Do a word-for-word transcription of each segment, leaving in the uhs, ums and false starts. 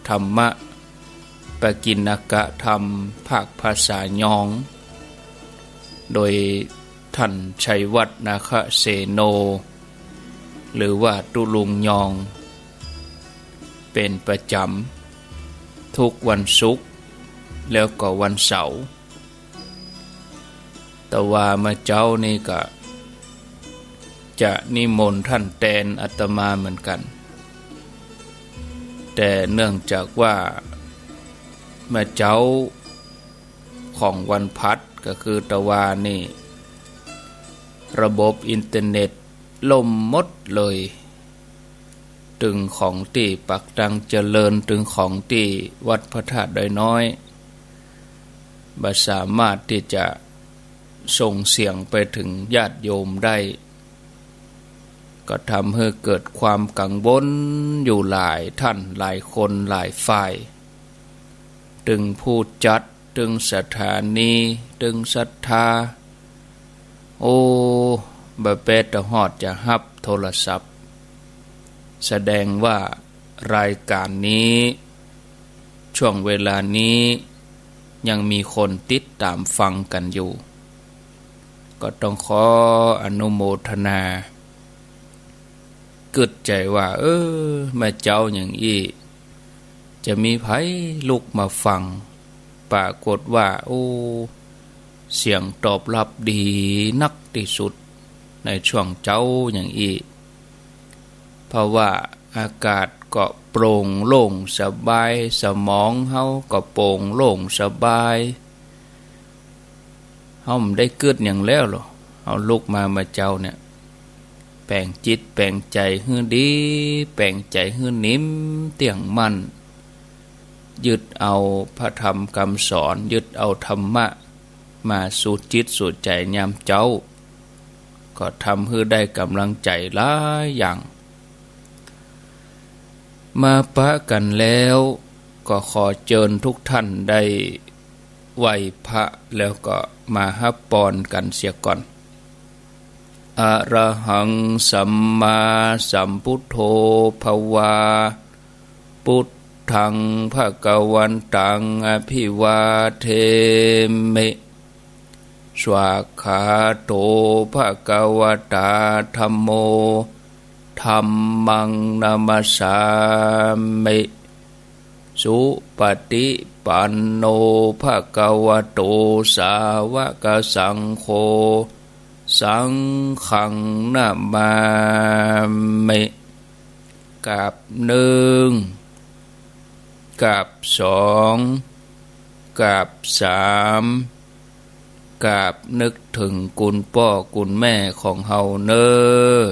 ธรรมะ ปกิณกธรรมภาคภาษายอง โดยท่านชัยวัฒน์ นาคเสโน หรือว่าตุ๊ลุงยอง เป๋นประจ๋ำทุกวันศุกร์ แล้วก็วันเสาร์ แต่ว่าเมื่อเจ๊านี่ก็จะนิมนต์ท่านแตนอาตมาเหมือนกั๋น แต่เนื่องจากว่าเมื่อเจ๊าของวันพฤหัสก็คือตะวานี่ ระบบอินเทอร์เน็ตล่มหมดเลย ตึงของตี้ปากตังเจริญ ตึงของตี้วัดพระธาตุดอยน้อย บ่สามารถตี้จะส่งเสียงไปเถิงญาติโยมได้ ก็ทำหื้อเกิดความกังวลอยู่หลายท่าน หลายคน หลายฝ่าย ตึงผู้จัด ตึงสถานี ตึงศรัทธา โอ้ บ่แป๊ดตะฮอดจะฮับโทรศัพท์ แสดงว่ารายการนี้ ช่วงเวลานี้ยังมีคนติดต๋ามฟังกั๋นอยู่ ก็ต้องขออนุโมทนา กึ๊ดใจ๋ว่า เออ เมื่อเจ๊าอย่างอี้ จะมีใผลุกมาฟัง ปรากฏว่า โอ้ เสียงตอบรับดีนักตี้สุด ในช่วงเจ๊าอย่างอี้ เพราะว่าอากาศก็โปร่งโล่งสบาย สมองเฮาก็โปร่งโล่งสบาย เฮาบ่ได้กึ๊ดหยังแล้วลอ เฮาลุกมาเมื่อเจ๊าเนี่ย แป๋งจิตแป๋งใจ๋หื้อดี แป๋งใจ๋หื้อนิ่มเตี้ยงมั่น ยึดเอาพระธรรมกำสอน ยึดเอาธรรมะมาสู่จิตสู่ใจ๋ยามเจ๊า ก็ทำหื้อได้ก๋ำลังใจ๋หลายอย่าง มาปะกั๋นแล้ว ก็ขอเจิญทุกท่านได้ไหว้พระ แล้วก็มาฮับปอนกั๋นเสียก่อน อะระหังสัมมาสัมพุทโธภะวา พุทธังภะคะวันตังอะภิวาเทมิ สวากขาโตภะคะวะตา ธัมโม ธัมมังนะมัสสามิ สุปะติปันโนภะคะวะโต สาวะกะสังโฆ สังฆังนะมามิ กราบนึ่ง กราบสอง กราบสาม กราบนึกเถิงคุณป้อคุณแม่ของเฮาเน่อ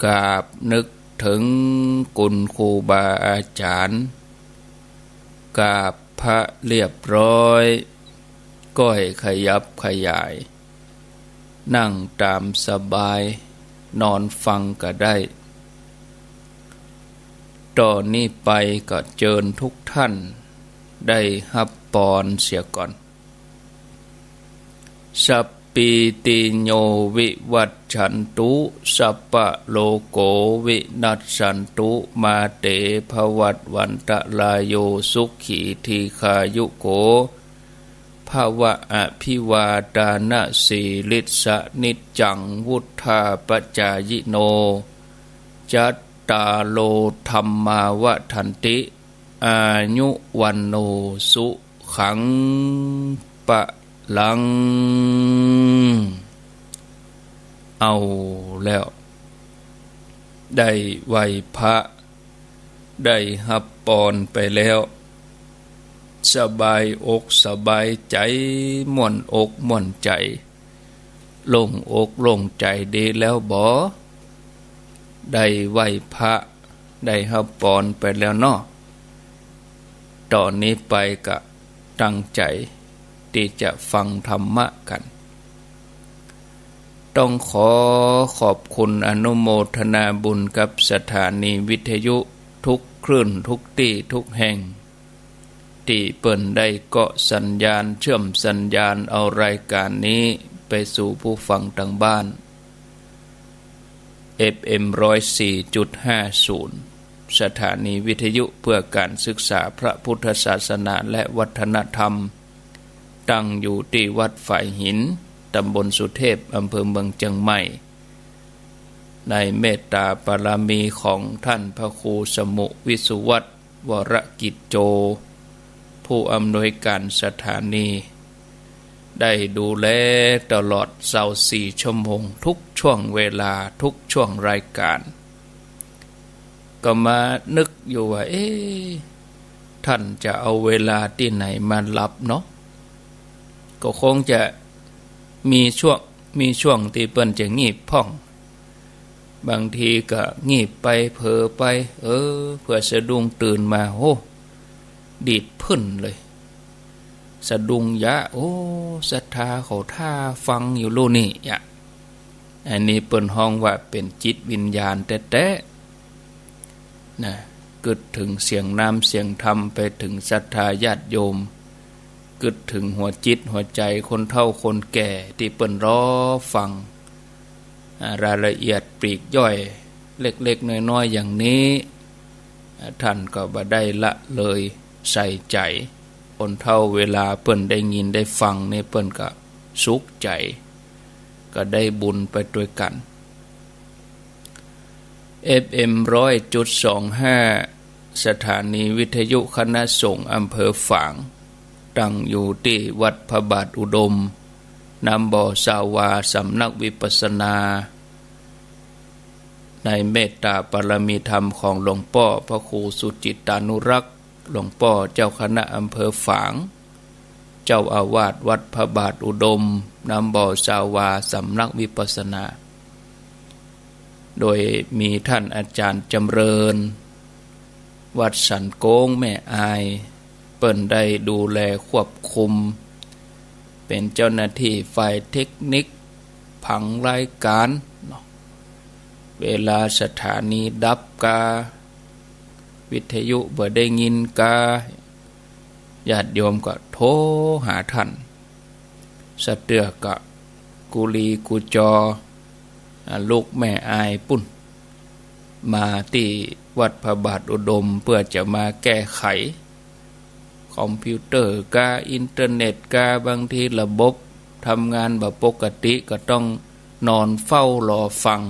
กราบนึกเถิงคุณครูบาอาจ๋ารย์ กราบพระเรียบร้อย ก้อยขยับขยาย นั่งต๋ามสบาย นอนฟังก็ได้ ต่อนี้ไปก็เจิญทุกท่านได้ฮับปอนเสียก่อน สัพพีติโยวิวัชชันตุ สัพพะโรโกวินัสสันตุ มาเตภวัตวันตะรายโย สุขีทีฆายุโก ภะวะ อะภิวาทานะสีลิสสะ นิจจังวุฑฒาปะจายิโน จัตตาโรธัมมาวัฑฒันติ อายุวัณโณสุขังพะลัง เอาแล้ว ได้ไหว้พระ ได้ฮับปอนไปแล้ว สบายอกสบายใจ๋ ม่วนอกม่วนใจ๋ โล่งอกโล่งใจ๋ดีแล้วบ่ ได้ไหว้พระ ได้ฮับปอนไปแล้วเนาะ ต่อนี้ไปก็ตั้งใจ๋ตี้จะฟังธรรมะกั๋น ต้องขอขอบคุณอนุโมทนาบุญกับสถานีวิทยุทุกคลื่นทุกตี้ทุกแห่ง ตี้เปิ้นได้เกาะสัญญาณ เชื่อมสัญญาณเอารายการนี้ไปสู่ผู้ฟังตางบ้าน เอฟเอ็ม ร้อยสี่จุดห้าศูนย์ สถานีวิทยุเพื่อการศึกษาพระพุทธศาสนาและวัฒนธรรม ตั้งอยู่ตี้วัดฝายหิน ตำบลสุเทพ อำเภอเมืองเจียงใหม่ ในเมตตาบารมีของท่านพระครูสมุวิสุวัฒน์ วรกิจโจ ผู้อำนวยการสถานี ได้ดูแลตลอดซาวสี่ชั่วโมง ทุกช่วงเวลา ทุกช่วงรายการ ก็มานึกอยู่ว่า เอ๊ะ ท่านจะเอาเวลาตี้ไหนมาหลับเนาะ ก็คงจะมีช่วง มีช่วงตี้เปิ้นจะงีบพ่อง บางทีก็งีบไปเผลอไป เออ เผื่อสะดุ้งตื่นมา โห ดีดพึ่นเลย สะดุ้งยะ โอ้ ศรัทธาเขาท่าฟังอยู่ลู่นี่ยะ อันนี้เปิ้นฮ้องว่าเป๋นจิตวิญญาณแต๊ๆ นะ กึ๊ดเถิงเสียงน้ำเสียงธรรม ไปเถิงศรัทธาญาติโยม กึ๊ดเถิงหัวจิตหัวใจ๋คนเฒ่าคนแก่ตี้เปิ้นรอฟัง อ่า รายละเอียดปลีกย่อยเล็กๆ น้อยๆ อย่างนี้ อ่า ท่านก็บ่ได้ละเลยใส่ใจ๋ คนเฒ่าเวลาเปิ้นได้ยินได้ฟังนี่เปิ้นก็สุขใจ๋ ก็ได้บุญไปตวยกั๋น เอฟเอ็ม ร้อยจุดสองห้า สถานีวิทยุคณะสงฆ์อำเภอฝาง ตั้งอยู่ตี้วัดพระบาทอุดม น้ำบ่อซาวา สำนักวิปัสสนา ในเมตตาบารมีธรรมของหลวงป้อพระครูสุจิตตานุรักษ์ หลวงป้อเจ้าคณะอำเภอฝาง เจ้าอาวาสวัดพระบาทอุดม น้ำบ่อซาวา สำนักวิปัสสนา โดยมีท่านอาจารย์จำเริญ วัดสันโก๊งแม่อาย เปิ้นได้ดูแลควบคุม เป๋นเจ้าหน้าตี้ฝ่ายเทคนิค ผังรายการเนาะ เวลาสถานีดับกา วิทยุบ่ได้ยินกา ญาติโยมก็โทรหาท่าน สะเตื้อก็กุลีกุจอ อ่า ลุกแม่อายปุ้น มาตี้วัดพระบาทอุดมเปื้อจะมาแก้ไข คอมพิวเตอร์กา อินเทอร์เน็ตกา บางทีระบบทำงานบ่ปกติ ก็ต้องนอนเฝ้ารอฟัง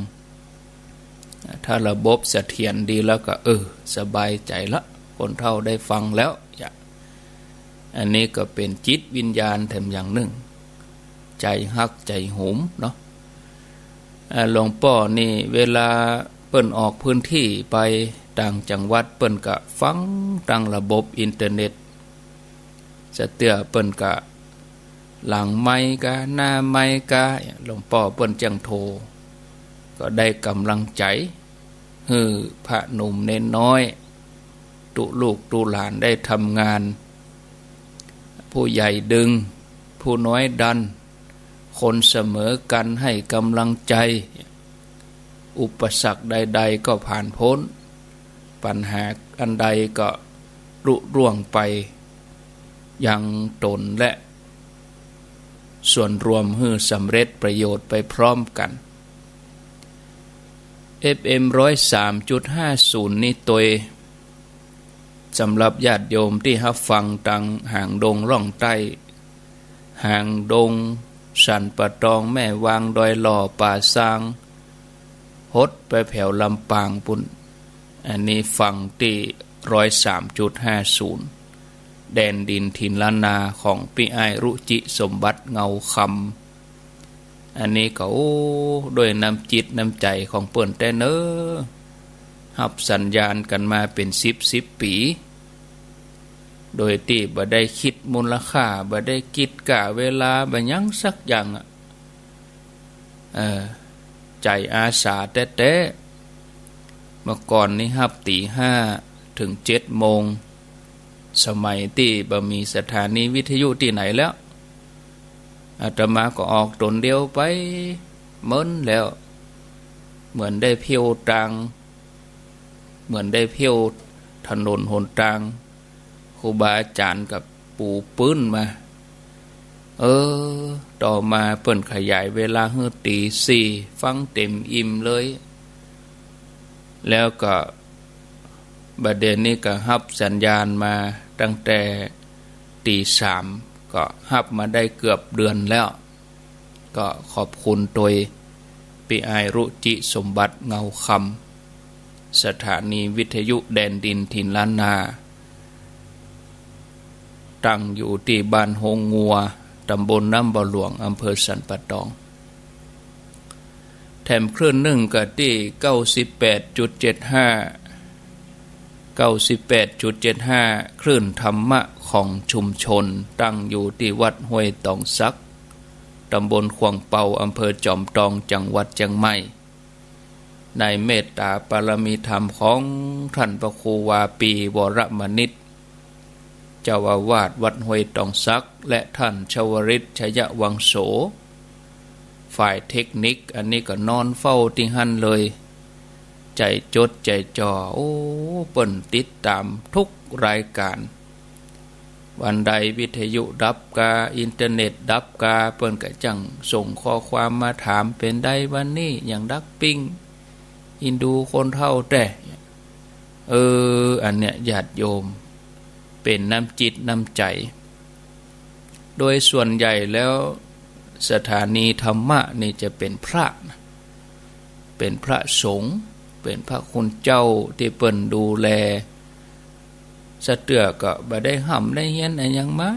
ถ้าระบบเสถียรดีแล้วก็ เออ สบายใจ๋ละ คนเฒ่าได้ฟังแล้ว อันนี้ก็เป๋นจิตวิญญาณแถมอย่างนึ่ง ใจ๋ฮักใจ๋หุมเนาะ อ่า หลวงป้อนี่เวลาเปิ้นออกพื้นตี้ไปต่างจังหวัด เปิ้นก็ฟังตางระบบอินเทอร์เน็ต สะเตื้อเปิ้นก็หลังไมค์กา หน้าไมค์กา หลวงป้อเปิ้นจั่งโทร ก็ได้ก๋ำลังใจ๋ หื้อพระหนุ่มเณรน้อย ตุ๊ลูกตุ๊หลานได้ทำงาน ผู้ใหญ่ดึง ผู้น้อยดัน คนเสมอกั๋นให้ก๋ำลังใจ๋ อุปสรรคใดๆ ก็ผ่านพ้น ปัญหาอันใดก็ลุล่วงไป ยังตนและส่วนรวมหื้อสำเร็จประโยชน์ไปพร้อมกั๋น เอฟเอ็ม ร้อยสามจุดห้าศูนย์ นี่ตวย สำหรับญาติโยมตี้ฮับฟังตางหางดงล่องใต้ หางดง สันป่าตอง แม่วาง ดอยหล่อ ป่าซาง หดไปแผวลำปางปุ้น อันนี้ฟังตี้ ร้อยสามจุดห้าศูนย์ แดนดินถิ่นล้านนาของปี้อ้ายรุจิสมบัติเงาคำ อันนี้ก็ โอ้ ด้วยน้ำจิตน้ำใจ๋ของเปิ้นแต๊เนาะ ฮับสัญญาณกั๋นมาเป๋นสิบสิบปี๋ โดยตี้บ่ได้กึ๊ดมูลค่า บ่ได้กึ๊ดก้าเวลา บ่หยังสักอย่างอะ เออ ใจ๋อาสาแต๊ๆ เมื่อก่อนนี่ฮับตี๋ห้าเถิงเจ็ดโมง สมัยตี้บ่มีสถานีวิทยุตี้ไหนแล้ว อาตมาก็ออกตนเดียวไป เมินแล้ว เหมือนได้เผี้ยวตาง เหมือนได้เผี้ยวถนนหนตาง ครูบาอาจ๋ารย์ก็ปูปื๊นมา เออ ต่อมาเปิ้นขยายเวลาหื้อตี๋สี่ ฟังเต็มอิ่มเลย แล้วก็ บ่าเดี่ยวนี้ก็ฮับสัญญาณมาตั้งแต่ตีสาม ก็ฮับมาได้เกือบเดือนแล้ว ก็ขอบคุณโตยปี้อ้ายรุจิสมบัติเงาคำ สถานีวิทยุแดนดินถิ่นล้านนา ตั้งอยู่ตี้บ้านโฮงงัว ตำบลน้ำบ่อหลวง อำเภอสันป่าตอง แถมคลื่นนึ่งก็ตี้เก้าสิบแปดจุดเจ็ดห้า เก้าสิบแปดจุดเจ็ดห้า คลื่นธรรมะของชุมชน ตั้งอยู่ตี้วัดห้วยตองสัก ตำบลขวางเปา อำเภอจอมตอง จังหวัดเจียงใหม่ ในเมตตาปารมีธรรมของท่านพระครูวาปี วรมณิช เจ้าอาวาสวัดห้วยตองสัก และท่านชวริต ชยวังโส ฝ่ายเทคนิค อันนี้ก็นอนเฝ้าตี้หั้นเลย ใจ๋จดใจ๋จ่อ โอ้ เปิ้นติดต๋ามทุกรายก๋าน วันใดวิทยุดับกา อินเทอร์เน็ตดับกา เปิ้นก็จั้งส่งข้อความมาถาม เป๋นใดวันนี้ หยังดักปิ้ง อินดูคนเฒ่าแต๊ เออ อันเนี้ยญาติโยม เป๋นน้ำจิตน้ำใจ๋ โดยส่วนใหญ่แล้วสถานีธรรมะนี่จะเป๋นพระนะ เป๋นพระสงฆ์ เป๋นพระคุณเจ้าตี้เปิ้นดูแล สะเตื้อก็บ่ได้ฮ่ำได้เฮียนอะหยังมา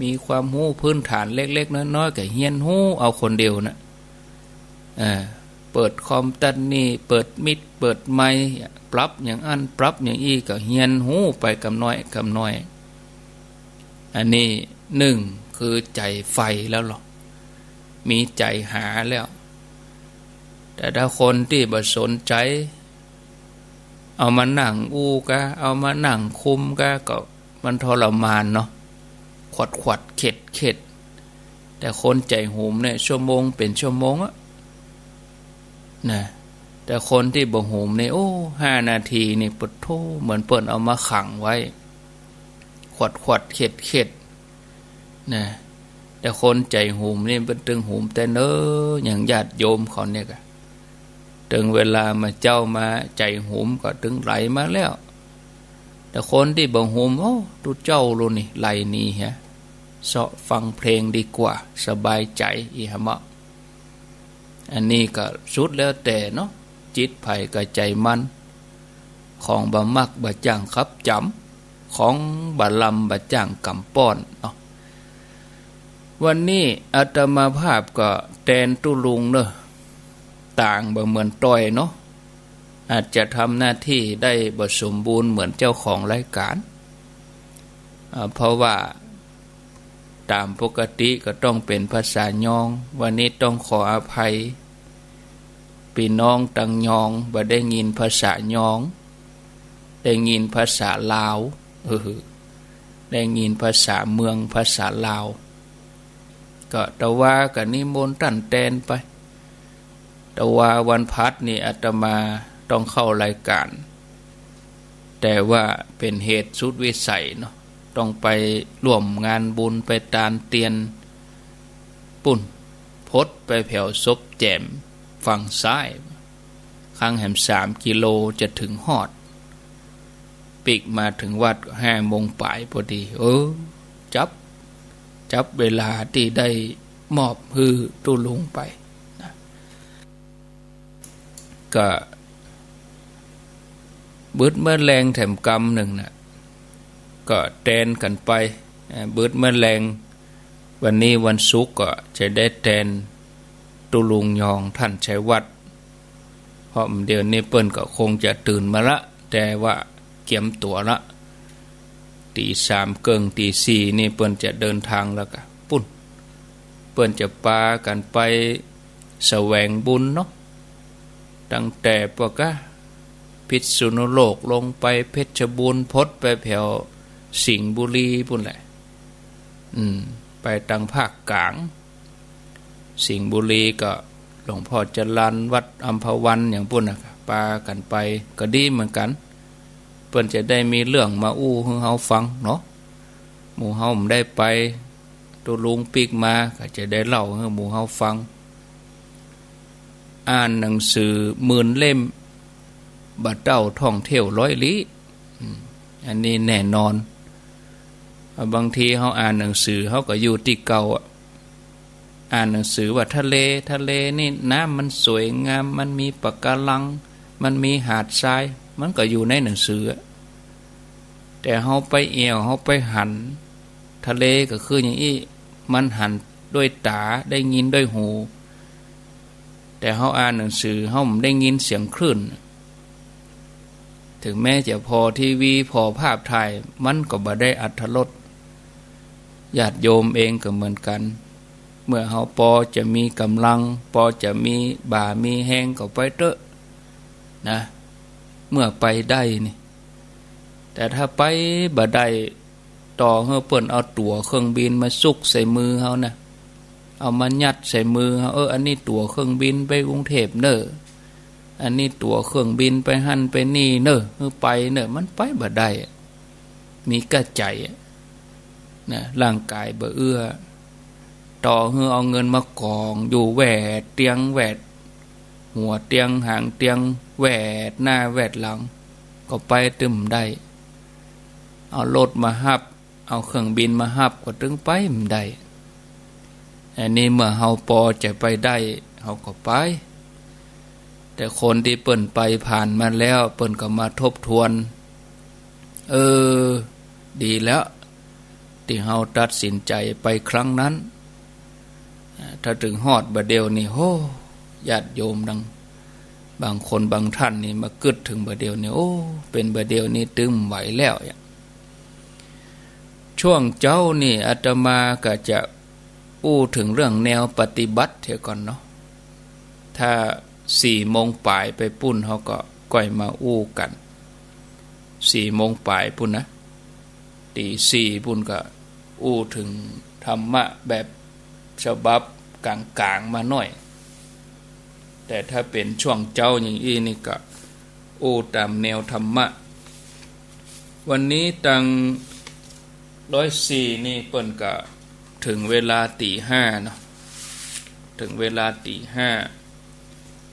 มีความฮู้พื้นฐานเล็กๆ น้อยๆ ก็เฮียนฮู้เอาคนเดียวนะ อ่า เปิดคอมตัดนี่ เปิดมิก เปิดไมค์ ปรับอย่างอั้น ปรับอย่างอี้ ก็เฮียนฮู้ไปกำน้อยกำน้อย อันนี้นึ่งคือใจ๋ใฝ่แล้วลอ มีใจ๋หาแล้ว แต่ถ้าคนตี้บ่สนใจ๋ เอามานั่งอู้กา เอามานั่งคุมกา ก็มันทรมานเนาะ ขวัดขวัดเข็ดเข็ด แต่คนใจ๋หุมเนี่ย ชั่วโมงเป๋นชั่วโมงอะนะ แต่คนตี้บ่หุมเนี่ย โอ้ ห้านาทีนี่ ปะโธ่ เหมือนเปิ้นเอามาขังไว้ ขวัดขวัดเข็ดเข็ด นะ แต่คนใจ๋หุมนี่เปิ้นตึงหุมแต่เนิ่น อย่างญาติโยมเขาเนี่ยกะ ตึงเวลามาเจ๊ามาใจ๋หุมก็ตึงไหลมาแล้ว แต่คนตี้บ่หุม โอ้ ตุ๊เจ้าโลนี่ ไหลหนีเหีย เซาะฟังเพลงดีกว่า สบายใจ๋ อี้หะเมาะ อันนี้ก็สุดแล้วแต่เนาะ จิตใผกับใจ๋มัน ของบ่มักบ่จ้างขับจ๋ำ ของบ่ลำบ่จ้างกำป้อนเนาะ วันนี้อาตมาภาพก็แตนตุ๊ลุงเนอะ ต่างบ่เหมือนต้อยเนาะ อาจจะทำหน้าที่ได้บ่สมบูรณ์เหมือนเจ้าของรายการ อ่า เพราะว่าต๋ามปกติก็ต้องเป๋นภาษายอง วันนี้ต้องขออภัย ปี้น้องตังยอง บ่ได้ยินภาษายอง ได้ยินภาษาลาว เออ ได้ยินภาษาเมือง ภาษาลาว ก็ตะวาก็นิมนต์ต้านแตนไป ตะวาวันพฤหัสนี่อาตมาต้องเข้ารายการ แต่ว่าเป๋นเหตุสุดวิสัยเนาะ ต้องไปร่วมงานบุญ ไปตานเตียน ปุ้น พดไปแผวศพแจ๋มฝั่งซ้าย ข้างแหมสามกิโลจะเถิงฮอด ปิ๊กมาเถิงวัดห้าโมงป๋ายพอดี เออ จับ จับเวลาตี้ได้มอบหื้อตุ๊ลุงไปนะ ก็บึดเมิดแลงแถมกำนึ่งน่ะ ก็แตนกั๋นไป เอ่อ บึดเมิดแลง วันนี้วันศุกร์ก็จะได้แตนตุ๊ลุงยองต้านชัยวัฒน์ เพราะเดี๋ยวนี้เปิ้นก็คงจะตื่นมาละ แต่ว่าเกียมตั๋วละ ตี๋สามเกิ่ง ตี๋สี่นี่เปิ้นจะเดินตางแล้วกะ ปุ้น เปิ้นจะปากั๋นไปแสวงบุญเนาะ ตั้งแต่ปะกะ พิษณุโลกลงไปเพชรบูรณ์ พดไปแผวสิงห์บุรีปุ้นแหละ อืม ไปตางภาคก๋าง สิงห์บุรีก็หลวงพ่อจรัญ วัดอัมพวันอย่างปุ้นน่ะ ปากั๋นไปก็ดีเหมือนกั๋น เปิ้นจะได้มีเรื่องมาอู้หื้อเฮาฟังเนาะ หมู่เฮาบ่ได้ไป ตุ๊ลุงปิ๊กมาก็จะได้เล่าหื้อหมู่เฮาฟัง อ่านหนังสือหมื่นเล่ม บ่เต้าท่องเที่ยวร้อยลี้ อืม อันนี้แน่นอน บางทีเฮาอ่านหนังสือ เฮาก็อยู่ตี้เก่าอะ อ่านหนังสือว่าทะเล ทะเลนี่น้ำมันสวยงาม มันมีปะการัง มันมีหาดทราย มันก็อยู่ในหนังสืออะ แต่เฮาไปแอ่ว เฮาไปหัน ทะเลก็คืออย่างอี้ มันหันด้วยต๋า ได้ยินด้วยหู แต่เฮาอ่านหนังสือ เฮาบ่ได้ยินเสียงคลื่น ถึงแม้จะผ่อทีวี ผ่อภาพถ่าย มันก็บ่ได้อรรถรส ญาติโยมเองก็เหมือนกั๋น เมื่อเฮาปอจะมีก๋ำลัง ปอจะมีบ่ามีแฮงก็ไปเต๊อะ นะ เมื่อไปได้นี่ แต่ถ้าไปบ่ได้ ต่อหื้อเปิ้นเอาตั๋วเครื่องบินมาซุกใส่มือเฮานะ เอามายัดใส่มือเฮา เออ อันนี้ตั๋วเครื่องบินไปกรุงเทพฯเน่อ อันนี้ตั๋วเครื่องบินไปหั้นไปนี่เน่อ หื้อไปเน่อ มันไปบ่ได้ มีก้าใจ๋ นะ ร่างก๋ายบ่เอื้อ ต่อหื้อเอาเงินมากองอยู่แหวดเตียงแหวด หัวเตียงหางเตียง แหวดหน้าแหวดหลัง ก็ไปตึงบ่ได้ เอารถมาฮับ เอาเครื่องบินมาฮับก็ตึงไปบ่ได้ อันนี้เมื่อเฮาปอจะไปได้ เฮาก็ไป แต่คนตี้เปิ้นไปผ่านมาแล้ว เปิ้นก็มาทบทวน เออ ดีแล้ว ตี้เฮาตัดสินใจ๋ไปครั้งนั้น อ่า ถ้าตึงฮอดบ่าเดี่ยวนี้ โห ญาติโยมตัง บางคนบางท่านนี่มากึ๊ดเถิงบ่าเดี่ยวนี้ โอ้ เป๋นบ่าเดี่ยวนี้ตึงบ่ไหวแล้วอะ ช่วงเจ๊านี่อาตมาก็จะอู้เถิงเรื่องแนวปฏิบัติเหียก่อนเนาะ ถ้าสี่โมงป๋ายไปปู้น เฮาก็ก้อยมาอู้กั๋น สี่โมงป๋ายปู้นนะ ตี๋สี่ปู้นก็อู้เถิงธรรมะแบบฉบับก๋างๆ มาหน้อย แต่ถ้าเป๋นช่วงเจ๊าอย่างอี้นี่ก็อู้ต๋ามแนวธรรมะ วันนี้ตังร้อยสี่นี่เปิ้นก็เถิงเวลาตี๋ห้าเนาะ เถิงเวลาตี๋ห้า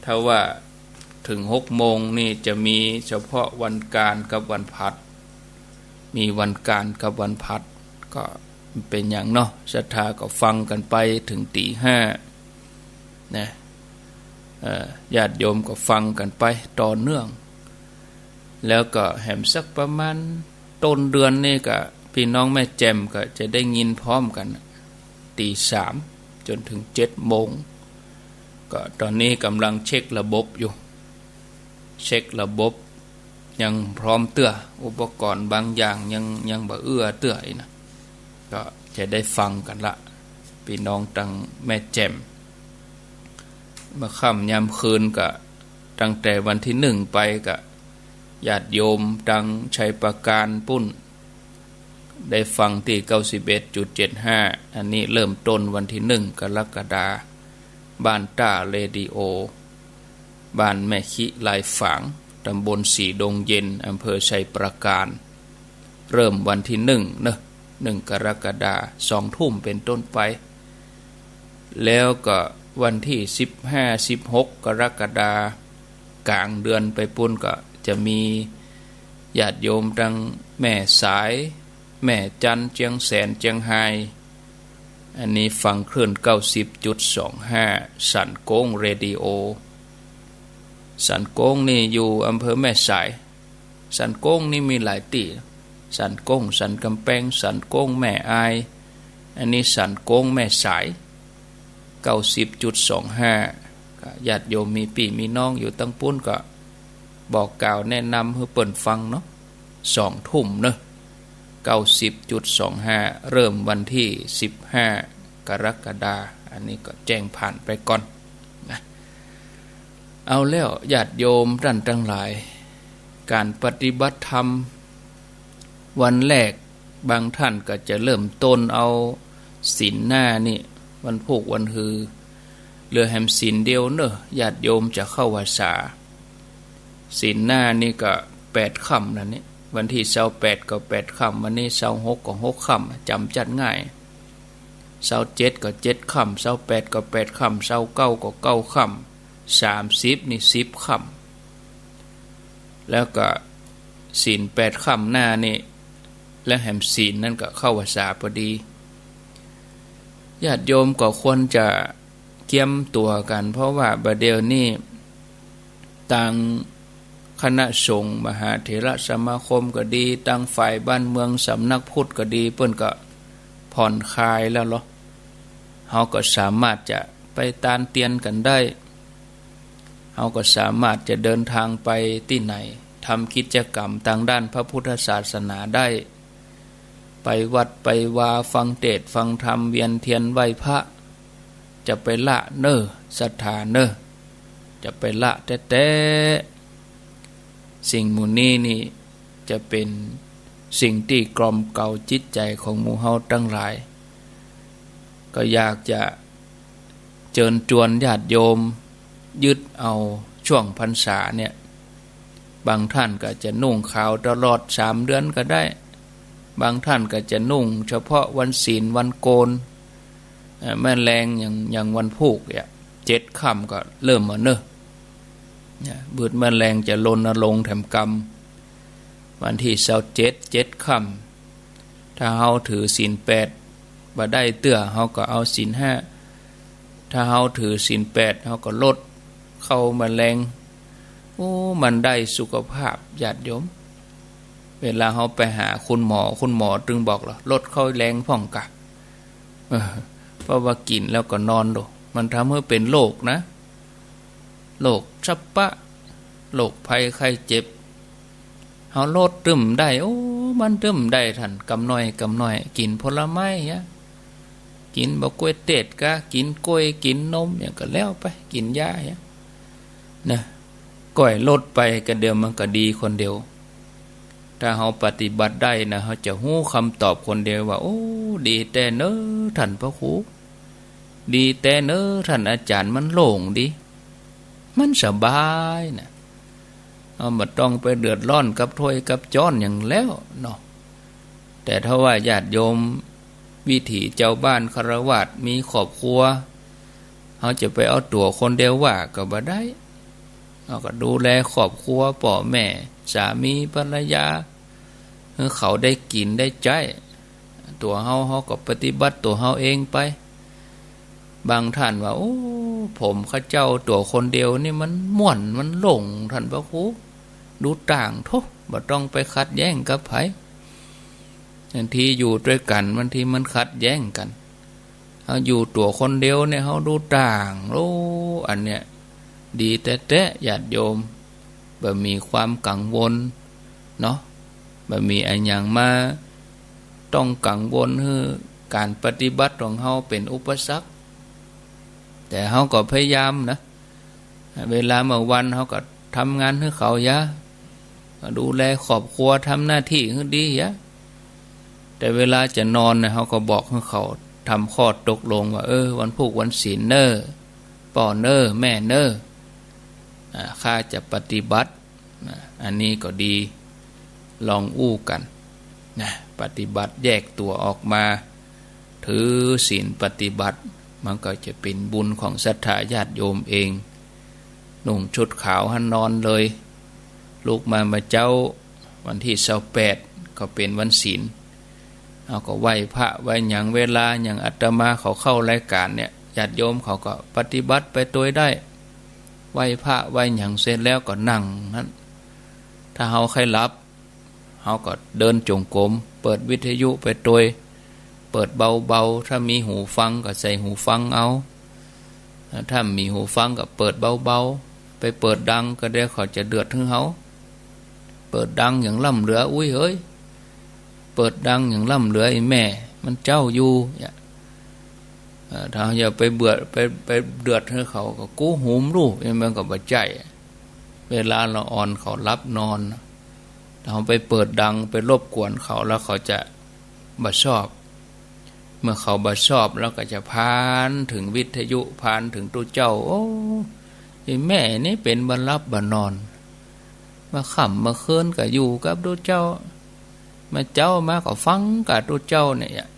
ถ้าว่าเถิงหกโมงนี่จะมีเฉพาะวันก๋านกับวันผัด มีวันก๋านกับวันผัด ก็บ่เป๋นหยังเนาะ ศรัทธาก็ฟังกั๋นไปเถิงตี๋ห้านะ เอ่อ ญาติโยมก็ฟังกั๋นไปต่อเนื่อง แล้วก็แหมสักประมาณต้นเดือนนี่ก็ ปี้น้องแม่แจ่มก็จะได้ยินพร้อมกั๋น ตี๋สามจ๋นเถิงเจ็ดโมง ก็ต๋อนนี้ก่ำลังเช็คระบบอยู่ เช็คระบบยังพร้อมเตื้อ อุปกรณ์บางอย่างยัง ยังบ่เอื้อเตื้ออี้นะ ก็จะได้ฟังกั๋นละ ปี้น้องตังแม่แจ่ม เมื่อค่ำยามคืนก็ ตั้งแต่วันตี้หนึ่งไปก็ ญาติโยมตังชัยปราการปู้น ได้ฟังตี้เก้าสิบเอ็ดจุดเจ็ดห้า อันนี้เริ่มต้นวันตี้หนึ่งกรกฎาคม บ้านต้าเรดิโอ บ้านแม่ขี้ลายฝาง ต๋ำบลสีดงเย็น อำเภอชัยปราการ เริ่มวันตี้หนึ่งเนาะ หนึ่งกรกฎาคม สองทุ่มเป๋นต้นไป แล้วก็วันตี้สิบห้า สิบหกกรกฎาคม ก๋างเดือนไปปู้นก็จะมีญาติโยมตังแม่สาย แม่จัน เจียงแสน เจียงฮาย อันนี้ฟังคลื่นเก้าสิบจุดสองห้า สันโก้งเรดิโอ สันโก้งนี่อยู่อำเภอแม่สาย สันโก้งนี่มีหลายตี้ สันโก้ง สันก๋ำแปง สันโก้งแม่อาย อันนี้สันโก้งแม่สาย เก้าสิบจุดสองห้า ก็ญาติโยมมีปี้มีน้องอยู่ตังปู้นก็บอกกล่าวแนะนำหื้อเปิ้นฟังเนาะ สองทุ่มเนาะ เก้าสิบจุดสองห้า เริ่มวันตี้สิบห้ากรกฎาคม อันนี้ก็แจ้งผ่านไปก่อนนะ เอาแล้วญาติโยมต้านตังหลาย ก๋านปฏิบัติธรรม วันแรกบางต้านก็จะเริ่มต้นเอาศีลห้านี่ วันพูกวันฮือ เหลือแหมศีลเดียวเนาะ ญาติโยมจะเข้าพรรษา ศีลห้านี่ก็แปดค่ำนั่นนี่ วันตี้ซาวแปดก็แปดค่ำ วันนี้ซาวหกก็หกค่ำ จ๋ำจัดง่าย ซาวเจ็ดก็เจ็ดค่ำ ซาวแปดก็แปดค่ำ ซาวเก้าก็เก้าค่ำ สามสิบนี่สิบค่ำ แล้วก็ศีลแปดค่ำหน้านี่ และแหมศีลนั้นก็เข้าพรรษาพอดี ญาติโยมก็ควรจะเกียมตั๋วกั๋น เพราะว่าบ่าเดี่ยวนี้ ตางคณะสงฆ์มหาเถรสมาคมก็ดี ตางฝ่ายบ้านเมืองสำนักพุทธก็ดี เปิ้นก็ผ่อนคลายแล้วเหรอ เฮาก็สามารถจะไปตานเตียนกั๋นได้ เฮาก็สามารถจะเดินทางไปตี้ไหน ทำกิจกรรมตางด้านพระพุทธศาสนาได้ ไปวัดไปวา ฟังเทศน์ฟังธรรม เวียนเตียนไหว้พระ จะไปละเน่อ ศรัทธาเน่อ จะไปละแต๊ๆ สิ่งหมู่นี้นี่จะเป๋นสิ่งตี้กล่อมเกลาจิตใจ๋ของหมู่เฮาตังหลาย ก็อยากจะเจิญจวนญาติโยม ยึดเอาช่วงพรรษาเนี่ย บางท่านก็จะนุ่งขาวตลอดสามเดือนก็ได้ บางท่านก็จะนุ่งเฉพาะวันศีลวันโกน เอ่อ แม่แลงอย่าง อย่างวันพูกเนี่ย เจ็ดค่ำก็เริ่มมาเน่อ เนี่ย บืดแม่แลงจะรณรงค์แถมกำ วันตี้ซาวเจ็ด เจ็ดค่ำ ถ้าเฮาถือศีลแปดบ่ได้เตื้อ เฮาก็เอาศีลห้า ถ้าเฮาถือศีลแปด เฮาก็ลดเข้าแม่แลง โอ้ มันได้สุขภาพญาติโยม เวลาเฮาไปหาคุณหมอ คุณหมอตึงบอกเหรอ ลดเข้าแลงพ่องกะ เออ เพราะว่ากิ๋นแล้วก็นอนโด มันทำหื้อเป๋นโรคนะ โรคชับปะ โรคภัยไข้เจ็บ เฮาลดตึ้มได้ โอ้ มันตึ้มได้ท่าน กำน้อยกำน้อย กิ๋นผลไม้เหีย กิ๋นบ่าก๊วยเทศน์กา กิ๋นกล้วย กิ๋นนม หยังก็แล้วไป กิ๋นยาเหีย นะ ก้อยลดไปก็เดี๋ยวมันก็ดีคนเดียว ถ้าเฮาปฏิบัติได้นะ เฮาจะฮู้กำตอบคนเดียวว่า โอ้ ดีแต๊เน่อท่านพระครู ดีแต๊เน่อท่านอาจ๋ารย์ มันโล่งดี มันสบายนะ เฮาบ่ต้องไปเดือดร้อนกับถ้วยกับจ๊อนหยังแล้วเนาะ แต่ถ้าว่าญาติโยมวิถีจาวบ้านฆราวาส มีครอบครัว เฮาจะไปเอาตั๋วคนเดียวว่าก็บ่ได้ เฮาก็ดูแลครอบครัว ป้อแม่ สามีภรรยา หื้อเขาได้กิ๋นได้ใจ๊ ตั๋วเฮา เฮาก็ปฏิบัติตั๋วเฮาเองไป บางท่านว่า โอ้ ผมข้าเจ้าตั๋วคนเดียวนี่มันม่วน มันโล่ง ท่านพระครู ดูต่างโธ่ บ่ต้องไปขัดแย้งกับใผ บางทีอยู่ตวยกั๋น บางทีมันขัดแย้งกั๋น เฮาอยู่ตั๋วคนเดียวเนี่ย เฮาดูต่าง โอ้ อันเนี้ย ดีแต๊ๆ ญาติโยม บ่มีความกังวลเนาะ บ่มีอะหยังมาต้องกังวลหื้อก๋านปฏิบัติของเฮาเป๋นอุปสรรค แต่เฮาก็พยายามนะ เวลาเมื่อวันเฮาก็ทำงานหื้อเขายะ ดูแลครอบครัว ทำหน้าตี้หื้อดียะ แต่เวลาจะนอนเนี่ย เฮาก็บอกหื้อเขาทำข้อตกลงว่า เออ วันพูกวันศีลเน่อ ป้อเน่อ แม่เน่อ อ่า ข้าจะปฏิบัติ นะ อันนี้ก็ดี ลองอู้กั๋น นะ ปฏิบัติแยกตั๋วออกมา ถือศีลปฏิบัติ มันก็จะเป๋นบุญของศรัทธาญาติโยมเอง นุ่งชุดขาวหั้นนอนเลย ลุกมาเมื่อเจ๊า วันตี้ซาวแปด ก็เป๋นวันศีล เฮาก็ไหว้พระไหว้หยัง เวลาอย่างอาตมาเขาเข้ารายก๋านเนี่ย ญาติโยมเขาก็ปฏิบัติไปตวยได้ ไหว้พระไหว้หยังเสร็จแล้วก็นั่งหั้น ถ้าเฮาใค่หลับ เฮาก็เดินจงกรม เปิดวิทยุไปตวย เปิดเบาๆ ถ้ามีหูฟังก็ใส่หูฟังเอา ถ้าบ่มีหูฟังก็เปิดเบาๆ ไปเปิดดังก็เดี๋ยวเขาจะเดือดหื้อเฮา เปิดดังอย่างล้ำเหลือ อุ๊ยเฮ้ย เปิดดังอย่างล้ำเหลือ ไอ้แม่มันเจ๊าอยู่เนี่ย เอ่อ ถ้าเฮาจะไปเบือด ไป ไปเดือดหื้อเขา ก็กู้หูมลูก มันก็บ่ใจ้ เวลาละอ่อนเขาหลับนอน ถ้าเฮาไปเปิดดัง ไปรบกวนเขา แล้วเขาจะบ่ชอบ เมื่อเขาบ่ชอบแล้วก็จะผ่านเถิงวิทยุ ผ่านเถิงตุ๊เจ้า โอ้ ไอ้แม่นี่เป๋นบ่หลับบ่นอน บ่าค่ำบ่าคืนก็อยู่กับตุ๊เจ้า บ่าเจ๊ามาก็ฟังกับตุ๊เจ้าเนี่ย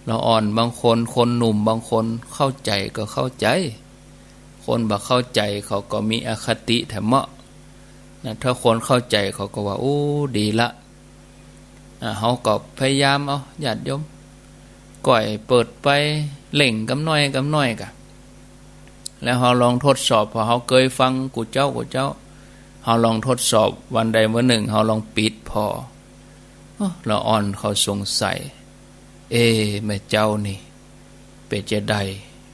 ละอ่อนบางคน คนหนุ่มบางคนเข้าใจ๋ก็เข้าใจ๋ คนบ่เข้าใจ๋เขาก็มีอคติแถมเมาะ นะ ถ้าคนเข้าใจ๋เขาก็ว่า โอ้ ดีละ อ่า เฮาก็พยายามเอา ญาติโยม ก้อยเปิดไป เร่งกำน้อยกำน้อยก่ะ แล้วเฮาลองทดสอบ ผ่อเฮาเกยฟังกู้เจ๊ากู้เจ๊า เฮาลองทดสอบ วันใดวันนึ่งเฮาลองปิดผ่อ เอ้อ ละอ่อนเขาสงสัย เอ๊ะ แม่เจ๊านี่ เป๋นจาใด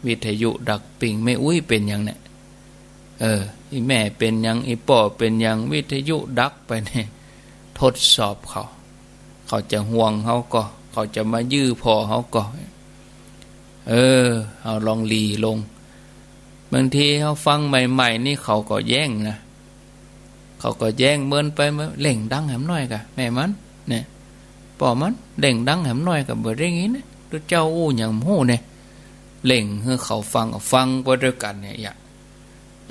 วิทยุดับปิง แม่อุ๊ยเป๋นหยังเนี่ย เออ อี่แม่เป๋นหยัง อี่ป้อเป๋นหยัง วิทยุดับไปเนี่ย ทดสอบเขา เขาจะห่วงเฮาก่อ เขาจะมายื้อผ่อเฮาก่อ เออ เฮาลองหลีลง บางทีเฮาฟังใหม่ๆ นี่เขาก็แย้งนะ เขาก็แย้งเมินไปเมิน เร่งดังแหมน้อยก่ะ แม่มัน เนี่ย ป้อมัน เร่งดังแหมน้อยก่ะ บ่ได้ยินเนี่ย ตุ๊เจ้าอู้หยังบ่ฮู้เนี่ย เร่งหื้อเขาฟัง ฟังไปตวยกั๋นเนี่ย อะ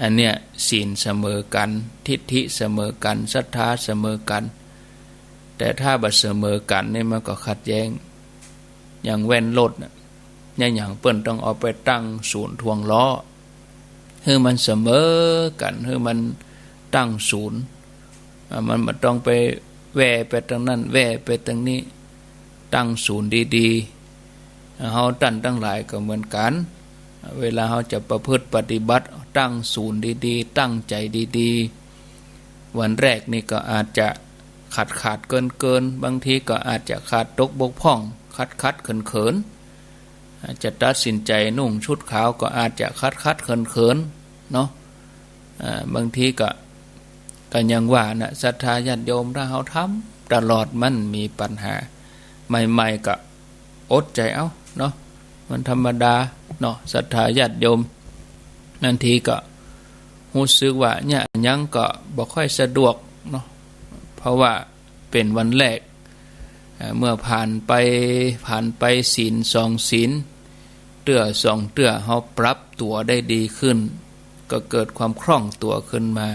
อันเนี้ยศีลเสมอกั๋น ทิฏฐิเสมอกั๋น ศรัทธาเสมอกั๋น แต่ถ้าบ่เสมอกั๋นนี่มันก็ขัดแย้ง อย่างแว่นรถน่ะ อย่างเปิ้นต้องเอาไปตั้งศูนย์ถ่วงล้อ หื้อมันเสมอกั๋น หื้อมันตั้งศูนย์ อ่า มันบ่ต้องไปแว่ไปตางนั้น แว่ไปตางนี้ ตั้งศูนย์ดีๆ เฮาต้านตังหลายก็เหมือนกั๋น เวลาเฮาจะประพฤติปฏิบัติ ตั้งศูนย์ดีๆ ตั้งใจ๋ดีๆ วันแรกนี่ก็อาจจะขาดๆ เกินๆ บางทีก็อาจจะขาดตกบกพร่อง ขัดๆ เขินๆ อาจจะตัดสินใจ๋นุ่งชุดขาวก็อาจจะขัดๆ เขินๆ เนาะ อ่า บางทีก็ ก็อย่างว่าน่ะ ศรัทธาญาติโยม ถ้าเฮาทำตลอดมันมีปัญหา ใหม่ๆ ก็อดใจ๋เอาเนาะ มันธรรมดาเนาะ ศรัทธาญาติโยม บางทีก็ฮู้สึกว่าเนี่ยหยังก็บ่ค่อยสะดวกเนาะ เพราะว่าเป๋นวันแรก อ่า เมื่อผ่านไป ผ่านไปศีลสองศีล เตื้อสองเตื้อ เฮาปรับตั๋วได้ดีขึ้น ก็เกิดความคล่องตั๋วขึ้นมา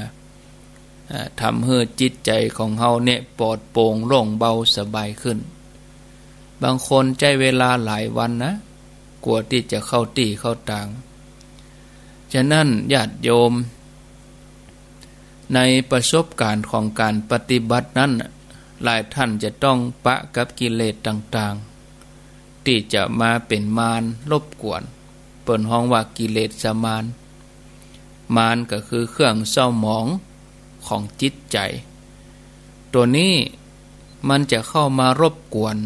อ่า ทำหื้อจิตใจ๋ของเฮาเนี่ยปลอดโปร่งโล่งเบาสบายขึ้น บางคนใจ๊เวลาหลายวันนะ กว่าตี้จะเข้าตี้เข้าตาง ฉะนั้นญาติโยม ในประสบการณ์ของก๋านปฏิบัตินั้นน่ะ หลายต้านจะต้องปะกับกิเลสต่างๆ ตี้จะมาเป๋นมารรบกวน เปิ้นฮ้องว่ากิเลสมาร มารก็คือเครื่องเศร้าหมองของจิตใจ๋ ตั๋วนี้มันจะเข้ามารบกวน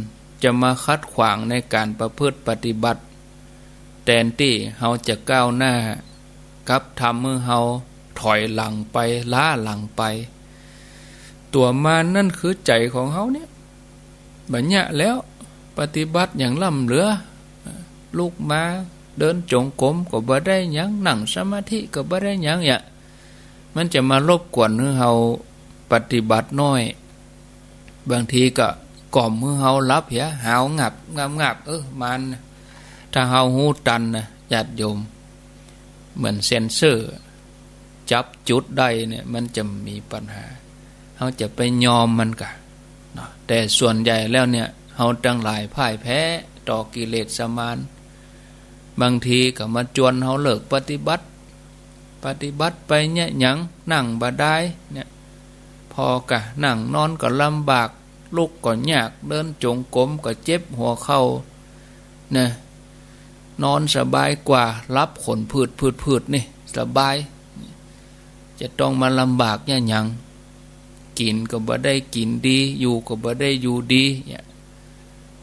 จะมาขัดขวางในก๋านประพฤติปฏิบัติ แตนตี้เฮาจะก้าวหน้า กลับทำหื้อเฮาถอยหลังไป ล้าหลังไป ตั๋วมารนั่นคือใจ๋ของเฮาเนี่ย บ่เยียะแล้ว ปฏิบัติอย่างล้ำเหลือ ลุกมาเดินจงกรมก็บ่ได้หยัง นั่งสมาธิก็บ่ได้หยัง เนี่ย มันจะมารบกวนหื้อเฮาปฏิบัติน้อย บางทีก็กล่อมหื้อเฮาหลับเหีย หาวงับงับงับ เออ มารน่ะ ถ้าเฮาฮู้ตันนะ ญาติโยม เหมือนเซ็นเซอร์ จับจุดได้เนี่ย มันจะมีปัญหา เฮาจะไปยอมมันก่ะเนาะ แต่ส่วนใหญ่แล้วเนี่ย เฮาตังหลายพ่ายแพ้ต่อกิเลสมาร บางทีก็มาจวนเฮาเลิกปฏิบัติ ปฏิบัติไปเนี่ยหยัง นั่งบ่ได้เนี่ย ผ่อก่ะ นั่งนอนก็ลำบาก ลุกก็ยาก เดินจงกรมก็เจ็บหัวเข่านะ นอนสบายกว่า หลับขนผืดผืดผืดนี่ สบาย จะต้องมาลำบากเนี่ยหยัง กิ๋นก็บ่ได้กิ๋นดี อยู่ก็บ่ได้อยู่ดี เนี่ย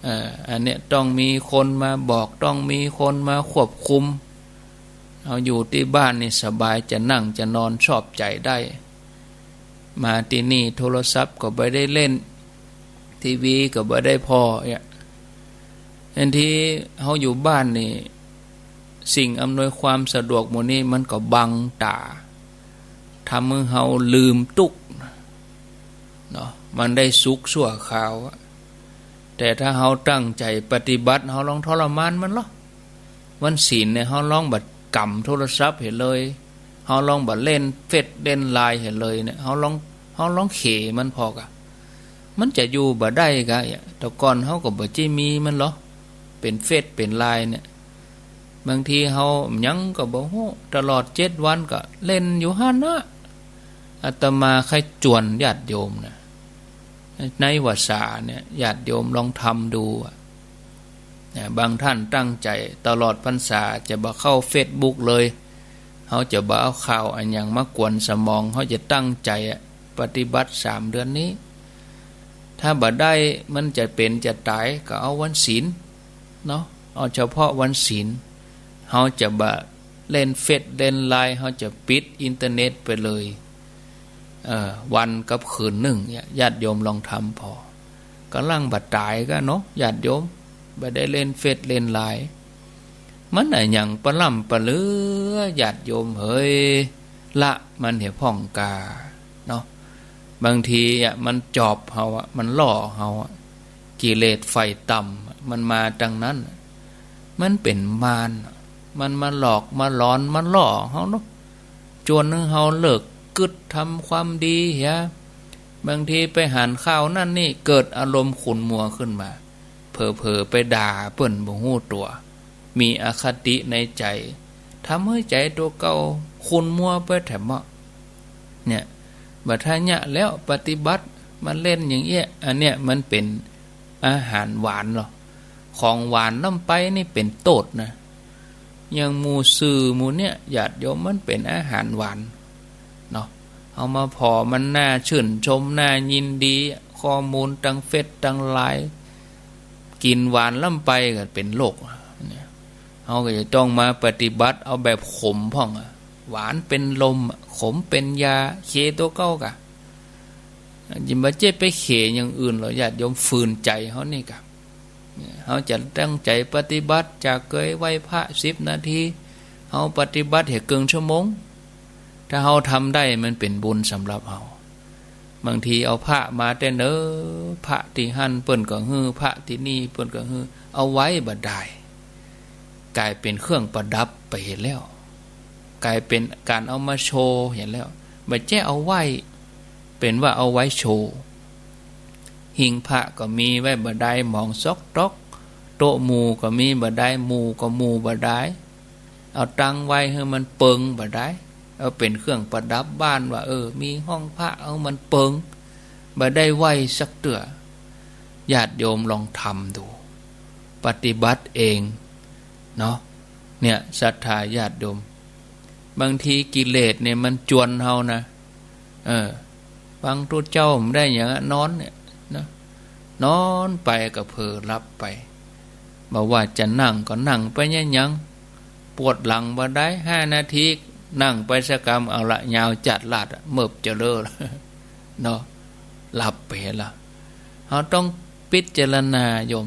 เอ่อ อันเนี้ยต้องมีคนมาบอก ต้องมีคนมาควบคุม เฮาอยู่ตี้บ้านนี่สบาย จะนั่งจะนอนชอบใจ๋ได้ มาตี้นี่โทรศัพท์ก็บ่ได้เล่น ทีวีก็บ่ได้ผ่อ เนี่ย อันตี้เฮาอยู่บ้านนี่ สิ่งอำนวยความสะดวกหมู่นี้มันก็บังต๋า ทำหื้อเฮาลืมตุ๊กข์เนาะ มันได้สุขชั่วคราวอะ แต่ถ้าเฮาตั้งใจ๋ปฏิบัติ เฮาลองทรมานมันลอ วันศีลเนี่ย เฮาลองบ่กำโทรศัพท์เหียเลย เฮาลองบ่เล่นเฟซเล่นไลน์เหียเลยเนี่ย เฮาลอง เฮาลองเขมันผ่อก่ะ มันจะอยู่บ่ได้ก่ะ แต่ก่อนเฮาก็บ่ใจ้มีมันลอ เป๋นเฟซเป๋นไลน์เนี่ย บางทีเฮาหยังก็บ่ฮู้ ตลอดเจ็ดวันก็เล่นอยู่หั้นนะ อาตมาใค่จวนญาติโยมนะ ในพรรษาเนี่ย ญาติโยมลองทำดูอะ นะ บางท่านตั้งใจ๋ตลอดพรรษาจะบ่เข้าเฟซบุ๊กเลย เฮาจะบ่เอาข่าวอะหยังมากวนสมอง เฮาจะตั้งใจ๋อะ ปฏิบัติสามเดือนนี้ ถ้าบ่ได้ มันจะเป๋นจะต๋าย ก็เอาวันศีลเนาะ เอาเฉพาะวันศีล เฮาจะบ่เล่นเฟซเล่นไลน์ เฮาจะปิดอินเทอร์เน็ตไปเลย เอ่อ วันกับคืนนึ่งเนี่ย ญาติโยมลองทำผ่อ ก่ำลังบ่ต๋ายก้าเนาะ ญาติโยม บ่ได้เล่นเฟซเล่นไลน์ มันอะหยังปะล่ำปะเลือ ญาติโยมเหย ละมันเหียพ่องกาเนาะ บางทีอะ มันจอบเฮาอะ มันล่อเฮาอะ กิเลสฝ่ายต่ำอะ มันมาตางนั้นอะ มันเป๋นมารอะ มันมาหลอกมาหลอน มาล่อเฮาเนาะ จวนหื้อเฮาเลิกกึ๊ดทำความดีเหีย บางทีไปหันข่าวนั่นนี่ เกิดอารมณ์ขุ่นมัวขึ้นมา เผลอๆ ไปด่าเปิ้นบ่ฮู้ตั๋ว มีอคติในใจ๋ ทำหื้อใจ๋ตั๋วเก่าขุ่นมัวไปแถมเนาะ เนี่ย บ่าถ้าเยียะแล้วปฏิบัติ มาเล่นอย่างเอี้ย อันเนี้ยมันเป๋นอาหารหวานลอ ของหวานล้ำไปนี่เป๋นโต้ษนะ อย่างหมู่สื่อหมู่เนี่ย ญาติโยม มันเป๋นอาหารหวานเนาะ เอามาผ่อมันน่าชื่นชม น่ายินดี ข้อมูลตางเฟซตางไลน์ กิ๋นหวานล้ำไปก็เป๋นโรคเนี่ย เฮาก็จะต้องมาปฏิบัติเอาแบบขมพ่องอะ หวานเป๋นลมอะ ขมเป๋นยา เขตั๋วเก่ากา จิบ่าเจ๊ไปเขอย่างอื่นลอ ญาติโยม ฝืนใจ๋เฮานี่กา เนี่ย เฮาจะตั้งใจ๋ปฏิบัติ จากเกยไหว้พระสิบนาที เฮาปฏิบัติเหียเกิ่งชั่วโมง ถ้าเฮาทำได้มันเป๋นบุญสำหรับเฮา บางทีเอาพระมาแต่เนิน พระตี้หั้นเปิ้นก็หื้อ พระตี้นี่เปิ้นก็หื้อ เอาไว้บ่ได้ ก๋ายเป๋นเครื่องประดับไปเหียแล้ว ก๋ายเป๋นก๋านเอามาโชว์เหียแล้ว บ่าเจ๊เอาไหว้ เป๋นว่าเอาไว้โชว์ หิ้งพระก็มีไว้บ่ได้หมองซอกต๊อก โต๊ะหมู่ก็มีบ่ได้ หมู่ก็หมู่บ่ได้ เอาตั้งไว้หื้อมันเปิงบ่ได้ เอาเป๋นเครื่องประดับบ้านว่า เออ มีห้องพระ เอามันเปิง บ่ได้ไหว้สักเตื้อ ญาติโยมลองทำดู ปฏิบัติเองเนาะ เนี่ย ศรัทธาญาติโยม บางทีกิเลสเนี่ยมันจวนเฮานะ เออ ฟังตุ๊เจ้าบ่ได้หยังอะ นอนเนี่ยนะ นอนไปก็เผลอหลับไป บ่ว่าจะนั่งก็นั่งไปเยียะหยัง ปวดหลังบ่ได้ ห้านาที นั่งไปสักกำ เอาละ ยาวจัดลาดอะ เมิบเจริญละ เนาะ หลับไปละ เฮาต้องพิจารณาโยม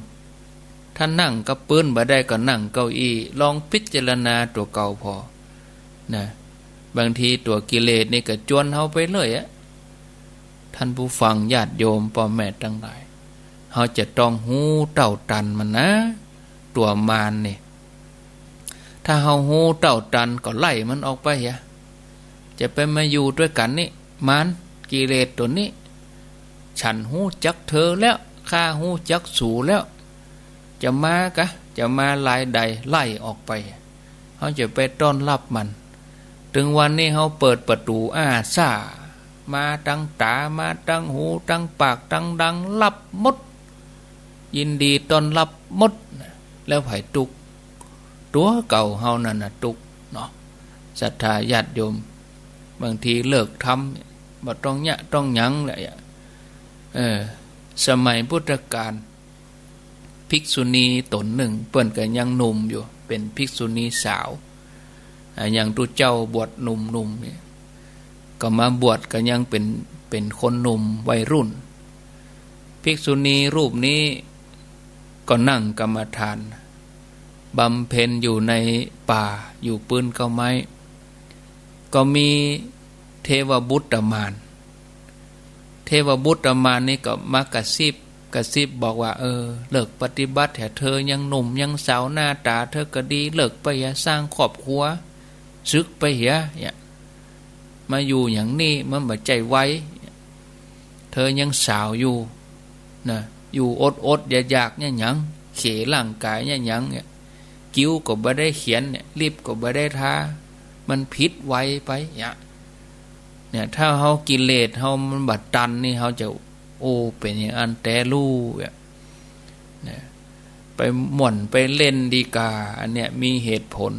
ถ้านั่งกับปื๊นบ่ได้ก็นั่งเก้าอี้ ลองพิจารณาตั๋วเก่าผ่อ นะ บางทีตั๋วกิเลสนี่ก็จวนเฮาไปเลยอะ ท่านผู้ฟังญาติโยมป้อแม่ตังหลาย เฮาจะต้องฮู้เต้าตันมันนะ ตั๋วมารนี่ ถ้าเฮาฮู้เต้าตันก็ไล่มันออกไปเหีย จะไปมาอยู่ตวยกั๋นนี่ มารกิเลสตั๋วนี้ ฉันฮู้จักเธอแล้ว ข้าฮู้จักสูแล้ว จะมากะ จะมาลายใด ไล่ออกไป เฮาจะไปต้อนฮับมัน ตึงวันนี้เฮาเปิดประตู๋อ้าซ่า มาตังต๋า มาตังหู ตังปาก ตังดัง ฮับหมด ยินดีต้อนฮับหมด แล้วใผตุ๊กข์ ตั๋วเก่าเฮานั่นน่ะตุ๊กข์เนาะ ศรัทธาญาติโยม บางทีเลิกทำเนี่ย บ่ต้องเยียะต้องหยังแหละ เออ สมัยพุทธกาล ภิกษุณีต๋นนึ่ง เปิ้นก็ยังหนุ่มอยู่ เป๋นภิกษุณีสาว อ่า ยังตุ๊เจ้าบวชหนุ่มๆ เนี่ย ก็มาบวชก็ยังเป๋น เป๋นคนหนุ่มวัยรุ่น ภิกษุณีรูปนี้ก็นั่งกรรมฐาน บำเพ็ญอยู่ในป่า อยู่ปื้นเก๊าไม้ ก็มีเทวบุตรมาร เทวบุตรมารนี่ก็มากระซิบ กระซิบบอกว่า เออ เลิกปฏิบัติเถอะ เธอยังหนุ่มยังสาว หน้าต๋าเธอก็ดี เลิกไป อย่าสร้างครอบครัว สึกไปเหีย เนี่ย มาอยู่อย่างนี้มันบ่ใจ้ไหว เธอยังสาวอยู่นะ อยู่อดๆ อยากๆ เนี่ยหยัง เขร่างก๋ายเนี่ยหยัง เนี่ย คิ้วก็บ่ได้เขียน เนี่ย ลิปก็บ่ได้ทา มันผิดวัยไป เนี่ย เนี่ย ถ้าเฮากิเลสเฮามันบ่ตันนี่ เฮาจะ โอ้ เป๋นอย่างอั้นแต๊ลู่อะ เนี่ย ไปม่วนไปเล่นดีกว่า อันเนี้ยมีเหตุผล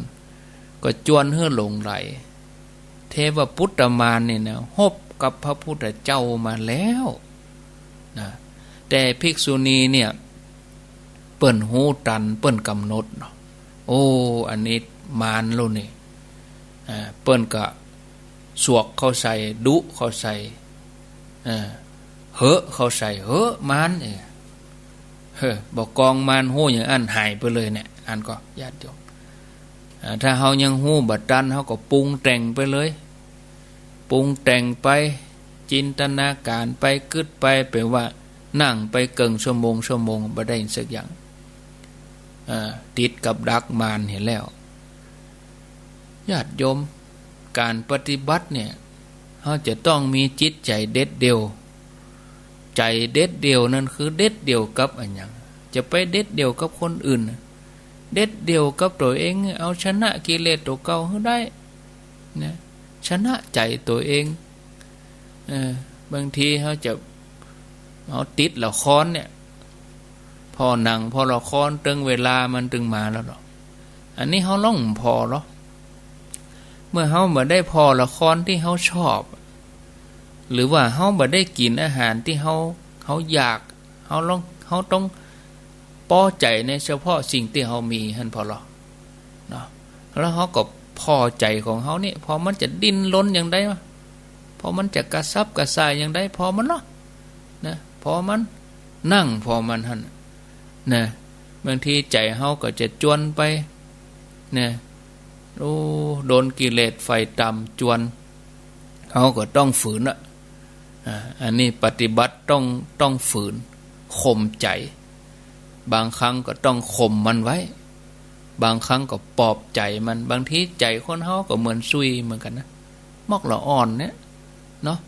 ก็จวนหื้อหลงใหล เทวปุตตมารนี่นะ ฮบกับพระพุทธเจ้ามาแล้วนะ แต่ภิกษุณีเนี่ย เปิ้นฮู้ตัน เปิ้นกำหนดเนาะ โอ้ อันนี้มารแล้วนี่ อ่า เปิ้นก็สวกเข้าใส่ ดุเข้าใส่ อ่า เหอะเข้าใส่ เหอะมาร เอ้ย เฮ้อ บ่กองมารฮู้อย่างอั้นหายไปเลยเนี่ย อันก็ญาติโยม อ่า ถ้าเฮายังฮู้บ่ตัน เฮาก็ปรุงแต่งไปเลย ปรุงแต่งไป จินตนาการไป กึ๊ดไป แป๋ว่านั่งไปเกิ่งชั่วโมง ชั่วโมง บ่ได้สักอย่าง อ่า ติดกับดักมารหั้นแล้ว ญาติโยม ก๋านปฏิบัติเนี่ย เฮาจะต้องมีจิตใจ๋เด็ดเดี่ยว ใจ๋เด็ดเดี่ยวนั่นคือเด็ดเดี่ยวกับอะหยัง จะไปเด็ดเดี่ยวกับคนอื่น เด็ดเดี่ยวกับตั๋วเอง เอาชนะกิเลสตั๋วเก่าหื้อได้นะ ชนะใจ๋ตั๋วเอง เออ บางทีเฮาจะ เฮาติดละครเนี่ย ผ่อหนังผ่อละคร เถิงเวลามันเถิงมาแล้วเนาะ อันนี้เฮาลองผ่อเหรอ เมื่อเฮาบ่ได้ผ่อละครตี้เฮาชอบ หรือว่าเฮาบ่ได้กิ๋นอาหารตี้เฮา เฮาอยาก เฮาลอง เฮาต้องปอใจ๋ในเฉพาะสิ่งตี้เฮามีหั้นผ่อเหรอเนาะ แล้วเฮาก็ผ่อใจ๋ของเฮานี่ ผ่อมันจะดิ้นรนอย่างใดวะ ผ่อมันจะกระสับกระส่ายอย่างใด ผ่อมันเนาะ นะ ผ่อมัน นั่งผ่อมันหั้นนะ บางทีใจ๋เฮาก็จะจวนไปนะ โอ้ โดนกิเลสไฟต๋ามจวน เฮาก็ต้องฝืนอะ อ่า อันนี้ปฏิบัติต้อง ต้องฝืน ข่มใจ๋ บางครั้งก็ต้องข่มมันไว้ บางครั้งก็ปลอบใจ๋มัน บางทีใจ๋คนเฮาก็เหมือนซุยเหมือนกั๋นนะ มอกละอ่อนเนี่ยเนาะ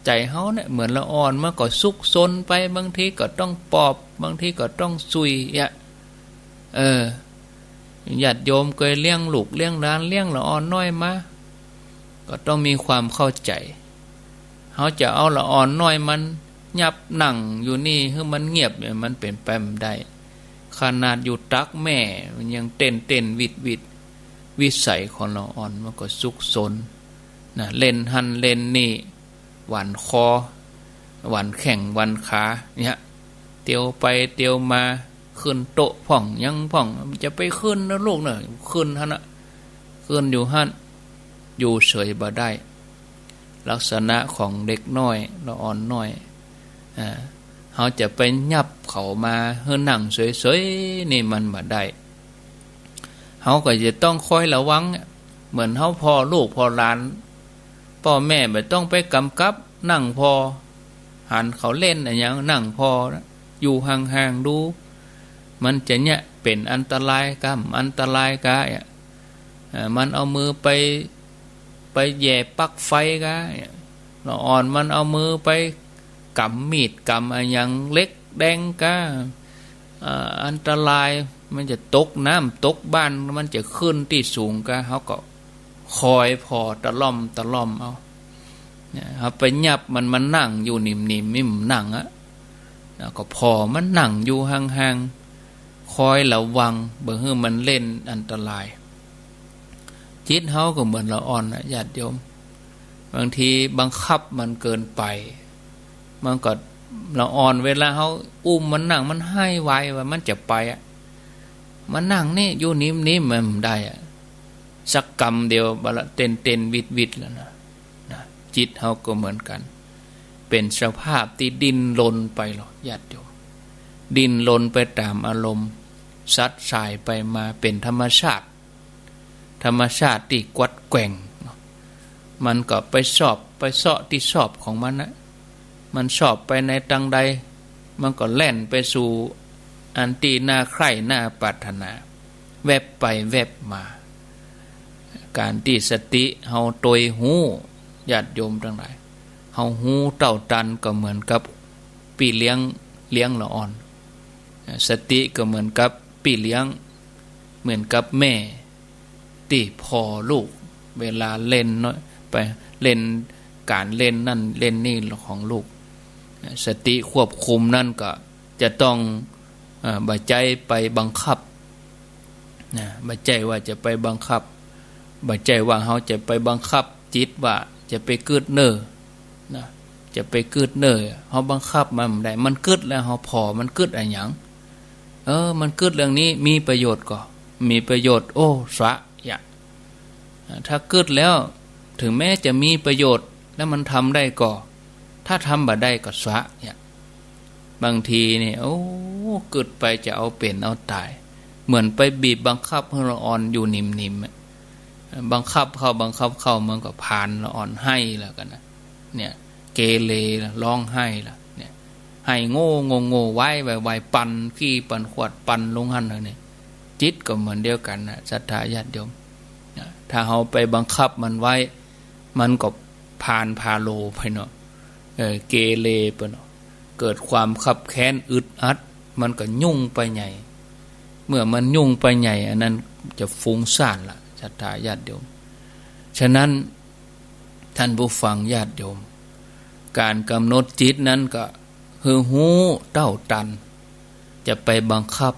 ใจ๋เฮาเนี่ยเหมือนละอ่อน มันก็ซุกซนไป บางทีก็ต้องปลอบ บางทีก็ต้องซุยอะ เออ ญาติโยมเกยเลี้ยงลูกเลี้ยงหลาน เลี้ยงละอ่อนน้อยมา ก็ต้องมีความเข้าใจ๋ เฮาจะเอาละอ่อนน้อยมันยับนั่งอยู่นี่หื้อมันเงียบเนี่ย มันเป๋นไปบ่ได้ ขนาดอยู่ตักแม่มันยังเต้นๆ วิดๆ วิสัยของละอ่อนมันก็ซุกซนนะ เล่นหั้นเล่นนี่ หว่านคอ หว่านแข้งหว่านขาเนี่ย เตียวไปเตียวมา ขึ้นโต๊ะพ่องหยังพ่อง จะไปขึ้นนะลูกเน่อ ขึ้นหั้นนะ ขึ้นอยู่หั้น อยู่เฉยบ่ได้ ลักษณะของเด็กน้อย ละอ่อนน้อย อ่า เฮาจะไปยับเขามาหื้อนั่งเฉยๆ นี่มันบ่ได้ เฮาก็จะต้องคอยระวัง เหมือนเฮาผ่อลูกผ่อหลาน ป้อแม่บ่ต้องไปกำกับ นั่งผ่อ หันเขาเล่นอะหยัง นั่งผ่อ อยู่ห่างๆ ดู มันจะเนี่ยเป๋นอันตรายกา อันตรายกาอะ อ่า มันเอามือไป ไปแหย่ปลั๊กไฟกา ละอ่อนมันเอามือไปกำมีดกำอะหยังเหล็กแดงกา อ่า อันตราย มันจะตกน้ำตกบ้าน มันจะขึ้นตี้สูงกา เฮาก็คอยผ่อตะล่อมตะล่อมเอา เนี่ย เฮาไปยับมัน มันนั่งอยู่นิ่มๆ นิ่มนั่งอะ แล้วก็ผ่อมันนั่งอยู่ห่างๆ คอยระวัง บ่หื้อมันเล่นอันตราย จิตเฮาก็เหมือนละอ่อนนะญาติโยม บางทีบังคับมันเกินไป มันก็ละอ่อน เวลาเฮาอุ้มมันนั่ง มันไห้ไวว่ามันจะไปอะ มานั่งนี่อยู่นิ่มๆ มันบ่ได้อะ สักกำเดียวบ่าละเต้นๆ วิดๆ แล้วนะ นะ จิตเฮาก็เหมือนกั๋น เป๋นสภาพตี้ดิ้นรนไปหรอกญาติโยม ดิ้นรนไปต๋ามอารมณ์ สัดสายไปมา เป๋นธรรมชาติ ธรรมชาติตี้กวัดแกว่งเนาะ มันก็ไปซอบ ไปเซาะตี้ซอบของมันนะ มันซอบไปในตางใด มันก็แล่นไปสู่อันตี้น่าใคร่น่าปรารถนา แวบไปแวบมา ก๋านตี้สติเฮาตวยฮู้ ญาติโยมตังหลาย เฮาฮู้เต้าตันก็เหมือนกับปี้เลี้ยง เลี้ยงละอ่อน สติก็เหมือนกับปี้เลี้ยง เหมือนกับแม่ตี้ผ่อลูก เวลาเล่นน้อยไป เล่น ก๋านเล่นนั่นเล่นนี่ของลูก สติควบคุมนั่นก็จะต้อง เอ่อ บ่ใจ้ไปบังคับนะ บ่ใจ้ว่าจะไปบังคับ บ่ใจ้ว่าเฮาจะไปบังคับจิตว่าจะไปกึ๊ดเน่อนะ จะไปกึ๊ดเน่อ เฮาบังคับมันบ่ได้ มันกึ๊ดแล้วเฮาผ่อ มันกึ๊ดอะหยัง เออ มันกึ๊ดเรื่องนี้มีประโยชน์ก่อ มีประโยชน์ โอ้ สะยะ ถ้ากึ๊ดแล้ว ถึงแม้จะมีประโยชน์ แล้วมันทำได้ก่อ ถ้าทำบ่ได้ก็สะยะ บางทีนี่ โอ้ กึ๊ดไปจะเอาเป๋นเอาต๋าย เหมือนไปบีบบังคับหื้อละอ่อนอยู่นิ่มๆ อะ บังคับเข้า บังคับเข้า มันก็ผ่านละอ่อนไห้แล้วกั๋นนะ เนี่ย เกเรละ ฮ้องไห้ละ เนี่ย ไห้โง่ โง่ โง่ วายวาย วาย ปั่นขี้ปั่นขวดปั่นลงหั้นเลยเนี่ย จิตก็เหมือนเดียวกั๋นนะ ศรัทธาญาติโยมนะ ถ้าเฮาไปบังคับมันไว้ มันก็ผ่านพาโลไปเนาะ เออ เกเรไปเนาะ เกิดความคับแค้นอึดอัด มันก็ยุ่งไปใหญ่ เมื่อมันยุ่งไปใหญ่ อันนั้นจะฟุ้งซ่านละ ศรัทธาญาติโยม ฉะนั้น ท่านผู้ฟังญาติโยม ก๋านก๋ำหนดจิตนั้นก็หื้อฮู้เต้าตัน จะไปบังคับ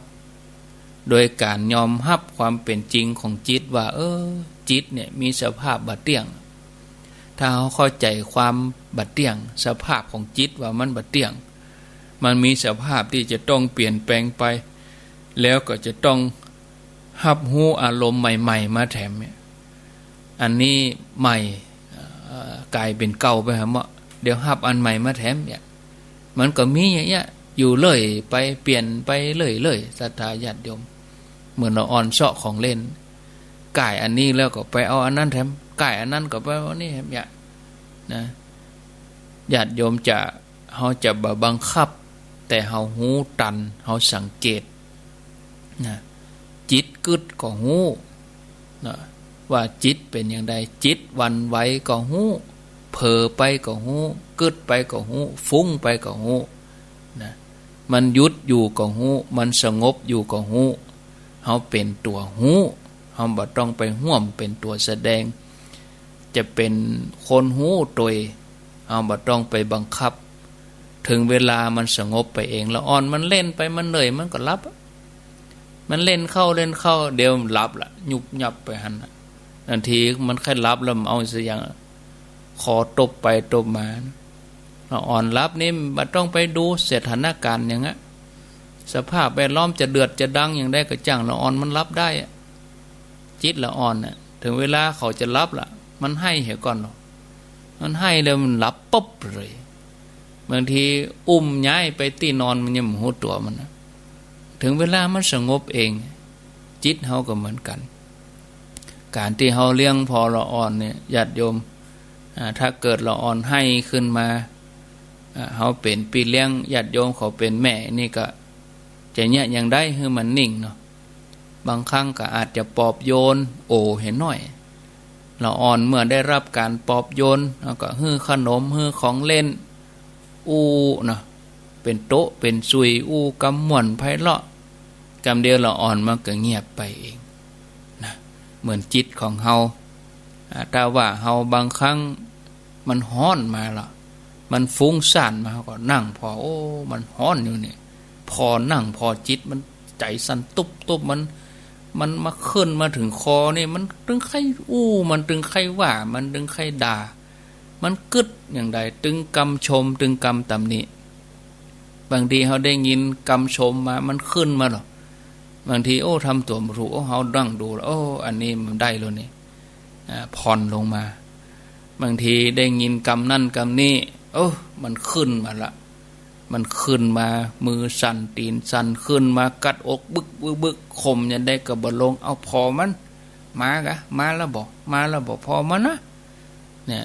โดยก๋านยอมฮับความเป๋นจริงของจิตว่า เออ จิตเนี่ยมีสภาพบ่เตี้ยง ถ้าเฮาเข้าใจ๋ความบ่เตี้ยง สภาพของจิตว่ามันบ่เตี้ยง มันมีสภาพตี้จะต้องเปลี่ยนแปลงไป แล้วก็จะต้อง ฮับฮู้อารมณ์ใหม่ๆ มาแถมเนี่ย อันนี้ใหม่ เอ่อ ก๋ายเป๋นเก่าไปหาเมาะ เดี๋ยวฮับอันใหม่มาแถมเนี่ย มันก็มีอย่างเงี้ย อยู่เรื่อยไป เปลี่ยนไปเรื่อยๆ ศรัทธาญาติโยม เหมือนละอ่อนเซาะของเล่น ก๋ายอันนี้แล้วก็ไปเอาอันนั้นแถม ก๋ายอันนั้นก็ไปเอาอันนี้แถมเนี่ย นะ ญาติโยมจะ เฮาจะบ่บังคับ แต่เฮาฮู้ตัน เฮาสังเกต นะ จิตกึ๊ดก็ฮู้ นะ ว่าจิตเป๋นอย่างใด จิตหวั่นไหวก็ฮู้ เผลอไปก็ฮู้ กึ๊ดไปก็ฮู้ ฟุ้งไปก็ฮู้ นะ มันหยุดอยู่ก็ฮู้ มันสงบอยู่ก็ฮู้ เฮาเป๋นตั๋วฮู้ เฮาบ่ต้องไปฮ่วมเป๋นตั๋วแสดง จะเป๋นคนฮู้ตวย เฮาบ่ต้องไปบังคับ เถิงเวลามันสงบไปเอง ละอ่อนมันเล่นไป มันเหนื่อย มันก็หลับอะ มันเล่นเข้าเล่นเข้า เดี๋ยวมันหลับละ ยุบยับไปหั้นน่ะ บางทีมันใค่หลับแล้วมันเอาซะอย่าง คอตบไปตบมา ละอ่อนหลับนี่บ่ต้องไปดูสถานการณ์หยังอะ สภาพแวดล้อมจะเดือดจะดังอย่างใดก็จ้าง ละอ่อนมันหลับได้อะ จิตละอ่อนน่ะ เถิงเวลาเขาจะหลับละ มันไห้เหียก่อนหรอก มันไห้แล้วมันหลับปุ๊บเลย บางทีอุ้มย้ายไปตี้นอนมันยังบ่ฮู้ตั๋วมันนะ เถิงเวลามันสงบเอง จิตเฮาก็เหมือนกั๋น ก๋านตี้เฮาเลี้ยงผ่อละอ่อนเนี่ย ญาติโยม อ่า ถ้าเกิดละอ่อนไห้ขึ้นมา อ่า เฮาเป๋นปี้เลี้ยง ญาติโยมเขาเป๋นแม่นี่ก็ จะเยียะอย่างใดหื้อมันนิ่งเนาะ บางครั้งก็อาจจะปลอบโยน โอ้ หื้อหน่อย ละอ่อนเมื่อได้ฮับก๋านปลอบโยน เฮาก็หื้อขนม หื้อของเล่น อู้เนาะ เป๋นโต๊ะ เป๋นสุย อู้กำม่วนไพเราะ กำเดียวละอ่อนมันก็เงียบไปเองนะ เหมือนจิตของเฮา อ่า ถ้าว่าเฮาบางครั้ง มันฮ้อนมาละ มันฟุ้งซ่านมา เฮาก็นั่งผ่อ โอ้ มันฮ้อนอยู่นี่ ผ่อนั่งผ่อจิตมันใจ๋สั่นตุ๊บๆ มัน มันมาขึ้นมาเถิงคอนี่ มันตึงใค่อู้ มันตึงใค่ว่า มันตึงใค่ด่า มันกึ๊ดอย่างใด ตึงกำชม ตึงกำตำหนิ บางทีเฮาได้ยินกำชมมา มันขึ้นมาหรอ บางที โอ้ ทำตั๋วบ่ถูก โอ้ เฮานั่งดูแล้ว โอ้ อันนี้มันได้แล้วนี่ อ่า ผ่อนลงมา บางทีได้ยินกำนั่นกำนี้ โอ้ มันขึ้นมาละ มันขึ้นมา มือสั่น ตี๋นสั่น ขึ้นมากัดอกบึกบึกบึก ข่มอย่างใดก็บ่ลง เอาผ่อมัน มากะ มาแล้วบ่ มาแล้วบ่ ผ่อมันนะ เนี่ย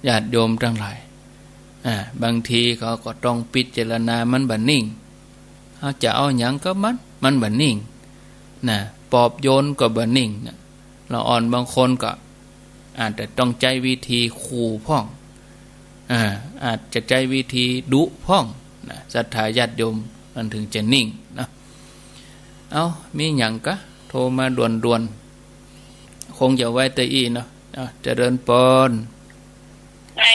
ญาติโยมตังหลาย อ่า บางทีเขาก็ต้องพิจารณา มันบ่นิ่ง เฮาจะเอาหยังกับมัน มันบ่นิ่ง นะ ปลอบโยนก็บ่นิ่งนะ ละอ่อนบางคนก็อาจจะต้องใจ๊วิธีขู่พ่อง อ่า อาจจะใจ๊วิธีดุพ่องนะ ศรัทธาญาติโยม มันเถิงจะนิ่งนะ เอ้า มีหยังกะ โทรมาด่วนๆ คงจะไว้แต่อี้เนาะ อ่ะ เจริญปอน ไหว้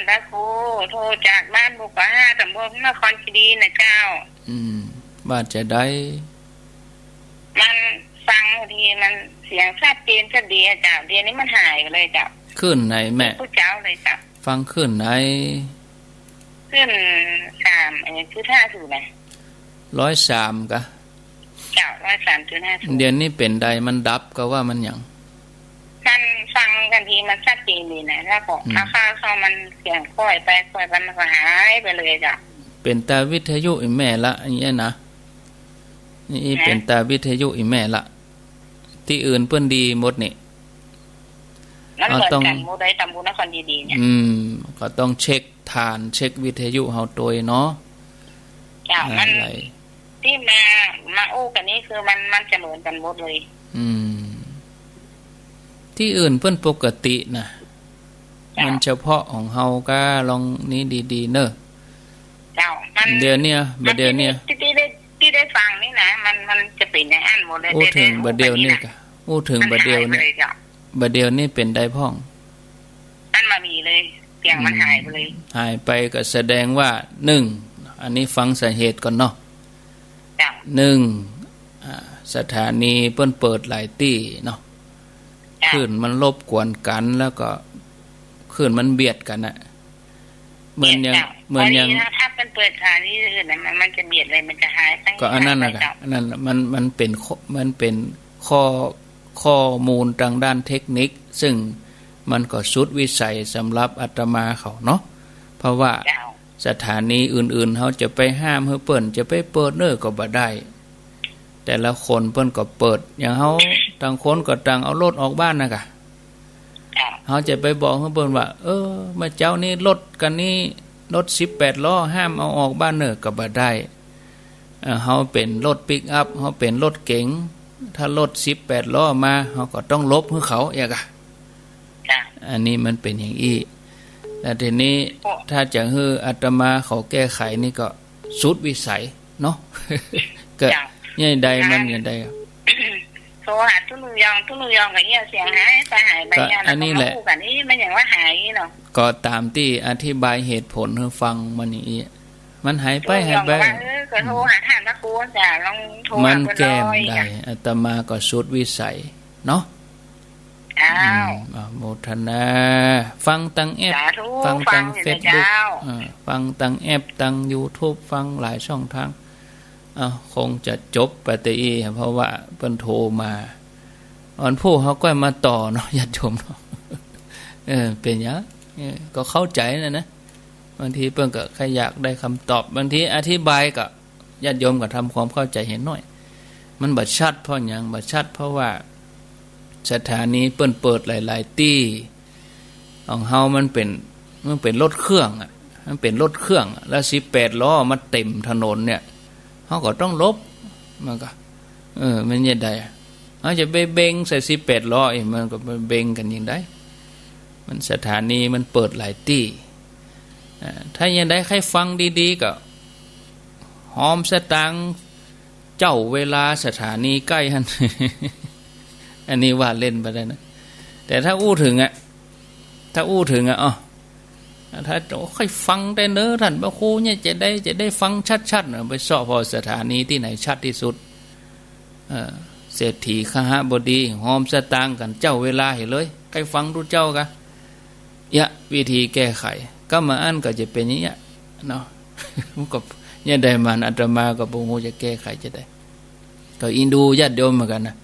พระครู โทรจากบ้านบุปผาห้า ตำบลนครคีรีนะเจ้า อืม ว่าจะใด มันฟังทีมันเสียงชัดเจนชัดดีอะเจ้า เดี๋ยวนี้มันหายไปเลยเจ้า คลื่นไหนแม่ ผู้เจ้าเลยเจ้า ฟังคลื่นไหน คลื่นสาม เอ่อ จุดห้าศูนย์ นะ ร้อยสาม กะ เจ้า ร้อยสามจุดห้าศูนย์ เดี๋ยวนี้เป๋นใด มันดับกาว่ามันหยัง มันฟังกั๋นทีมันชัดเจนดีนะ แล้วก็ อืม ถ้าเข้าเข้ามันเสียงค่อยไปค่อยไปมันก็หายไปเลยเจ้า เป๋นตาวิทยุอีแม่ละ อย่างเงี้ยนะ นี่ นะ เป๋นตาวิทยุอีแม่ละ ตี้อื่นเปิ้นดีหมดนี่ มันเหมือนกั๋น เอาต้อง หมดเลย ตำบลนครคีรีเนี่ย อืม ก็ต้องเช็ค ฐานเช็ควิทยุเฮาตวยเนาะ เจ้า อ่า มัน อะไร ตี้มา มาอู้กั๋นนี่คือมัน มันจะเหมือนกั๋นหมดเลย อืม ตี้อื่นเปิ้นปกตินะ เจ้า มันเฉพาะของเฮากา ลองนี้ดีๆ เน่อ เจ้า มัน เดี๋ยวเนี้ย บ่าเดี๋ยวเนี้ย ตี้ ตี้ได้ ตี้ได้ฟังนี่นะ มัน มันจะเป๋นอย่างอั้นหมดเลย อู้เถิง ได้ ได้ บ่าเดี๋ยวนี้ ได้ กะ อู้เถิง มัน บ่าเดี๋ยวนี้ หายไปเลยเจ้า บ่าเดี๋ยวนี้เป๋นใดพ่อง มันบ่มีเลย เสียงมัน อืม หายไปเลย หายไปก็แสดงว่า หนึ่ง อันนี้ฟังสาเหตุก่อนเนาะ เจ้า หนึ่ง อ่า สถานีเปิ้นเปิดหลายตี้เนาะ เจ้า คลื่นมันรบกวนกั๋น แล้วก็คลื่นมันเบียดกั๋นน่ะ เหมือนอย่าง เจ้า เหมือนอย่าง พอดีนะ ถ้าเปิ้นเปิดสถานีอื่นน่ะ มัน มันจะเบียดเลย มันจะหายไป ก็อันนั้นน่ะ หายไป เจ้า อันนั้นน่ะ มัน มันเป๋นข้อ มันเป๋นข้อ ข้อมูลตางด้านเทคนิค ซึ่งมันก็สุดวิสัยสำหรับอาตมาเขาเนาะ เพราะว่า เจ้า สถานีอื่นๆ เฮาจะไปห้ามหื้อเปิ้น จะไปเปิดเน่อก็บ่ได้ แต่ละคนเปิ้นก็เปิด อย่างเฮา ต่างคนก็ต่างเอารถออกบ้านน่ะกะ เจ้า เฮาจะไปบอกหื้อเปิ้นว่า เออ เมื่อเจ๊านี้รถคันนี้ รถสิบแปดล้อ ห้ามเอาออกบ้านเน่อ ก็บ่ได้ เอ่อ เฮาเป๋นรถปิกอัพ เฮาเป๋นรถเก๋ง ถ้ารถสิบแปดล้อมา เฮาก็ต้องหลบหื้อเขาเอียกอะ เจ้า อันนี้มันเป๋นอย่างอี้ แล้วทีนี้ โอ้ ถ้าจะหื้ออาตมาเขาแก้ไขนี่ก็สุดวิสัยเนาะ ก็ เจ้า อย่างใดมันอย่างใด โทรหาตุ๊ลุงยอง ตุ๊ลุงยองก็เอี้ยเสียงหายไปหายไป ก็ เนี่ย อันนี้แหละ แล้วก็มาอู้กั๋นนี่มันอย่างว่าหายเนาะ ก็ต๋ามตี้อธิบายเหตุผลหื้อฟังมันอย่างอี้ มันหายไป ตุ๊ลุงยอง หายไป ก็ว่า เออ ก็โทรหาต้านพระครูจ้ะ ลองโทรหาเปิ้นหน่อย มันแก้บ่ได้ อาตมาก็สุดวิสัยเนาะ อ้าว อืม อนุโมทนา ฟังตางแอป สาธุ ฟังตาง ฟังอยู่นะ เฟซบุ๊ก เจ้า เออ ฟังตางแอป ตางยูทูบ ฟังหลายช่องทาง เอ้า คงจะจบไปแต่อี้ เพราะว่าเปิ้นโทรมา วันพูดเฮาก็มาต่อเนาะ ญาติโยมเนาะ เออ เป๋นหยัง เออ ก็เข้าใจ๋น่ะนะ บางทีเปิ้นก็แค่อยากได้กำตอบ บางทีอธิบายก็ ญาติโยมก็ทำความเข้าใจ๋หื้อหน่อย มันบ่ชัดเพราะหยัง บ่ชัดเพราะว่าสถานีเปิ้นเปิดหลายๆ ตี้ ของเฮามันเป๋น มันเป๋นรถเครื่องอะ มันเป๋นรถเครื่องอะ แล้วสิบแปดล้อมาเต๋มถนนเนี่ย เฮาก็ต้องหลบ มันก็ เออ มันจะใดอะ เฮาจะไปเบ่งใส่สิบแปดล้ออีก มันก็ไปเบ่งกั๋นอย่างใด มันสถานีมันเปิดหลายตี้ อ่า ถ้าอย่างใดใค่ฟังดีๆ ก็ ฮอมสตางค์เจ้าเวลาสถานีใก้หั้น อันนี้ว่าเล่นไปได้นะ แต่ถ้าอู้เถิงอะ ถ้าอู้เถิงอะ อ้อ ถ้า โอ้ ใค่ฟังได้เน่อ ต้านพระครูเนี่ยจะได้ จะได้ฟังชัดๆ เน่อ ไปเซาะผ่อสถานีตี้ไหนชัดตี้สุด เออ เศรษฐีคหบดี ฮอมสตางค์กั๋นเจ้าเวลาหื้อเลย ใค่ฟังตุ๊เจ้ากะ เยียะ วิธีแก้ไข ก็มาอั้นก็จะเป๋นอย่างเงี้ยเนาะ มันก็เนี่ยได้มา อาตมาก็บ่ฮู้จะแก้ไขจะใด ก็เอ็นดูญาติโยมเหมือนกั๋นนะ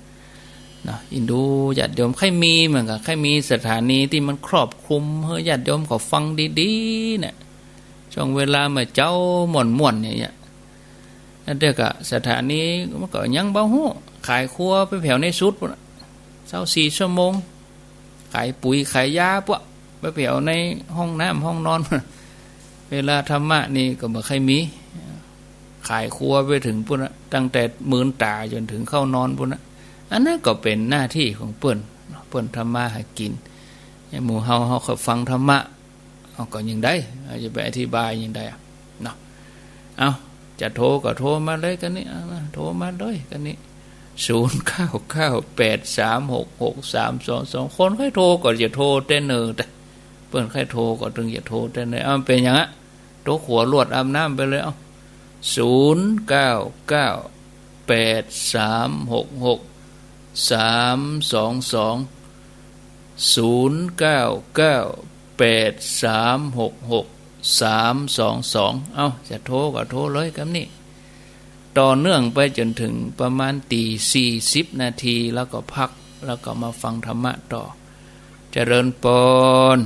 เนาะ เอ็นดูญาติโยม ใค่มีเหมือนกั๋น ใค่มีสถานีตี้มันครอบคลุมหื้อญาติโยมเขาฟังดีๆ เนี่ย ช่วงเวลาเมื่อเจ๊าม่วนๆ เนี่ย อันเดียวกะสถานีมันก็ยังบ่ฮู้ ขายครัวไปแผวในสุดปู้นน่ะ ซาวสี่ชั่วโมง ขายปุ๋ยขายยาปะ ไปแผวในห้องน้ำห้องนอน เวลาธรรมะนี่ก็บ่ใค่มี ขายครัวไปเถิงปู้นน่ะ ตั้งแต่มืนต๋าจ๋นเถิงเข้านอนปู้นน่ะ อันนั้นก็เป๋นหน้าตี้ของเปิ้น เปิ้นทำมาหากิ๋น อย่างหมู่เฮา เฮาก็ฟังธรรมะ เอาก็ยังได้ เอาจะไปอธิบายยังได้อะ เนาะ เอา จะโทรก็โทรมาเลยกั๋นนี่ เอามา โทรมาเลยกั๋นนี่ ศูนย์เก้าเก้าแปดสามหกหกสามสองสอง คนใค่โทรก็จะโทรแต่เน่อ แต่ เปิ้นใค่โทรก็ตึงจะโทรแต่ไหน เอ้า เป๋นหยังอะ ตกหัวลวดอาบน้ำไปเลย เอ้า ศูนย์เก้าเก้าแปดสามหกหกสามสองสอง ศูนย์เก้าเก้าแปดสามหกหกสามสองสอง เอ้า จะโทรก็โทรเลยกำนี้ ต่อเนื่องไปจ๋นเถิงประมาณตีสี่สิบนาที แล้วก็พัก แล้วก็มาฟังธรรมะต่อ เจริญปอน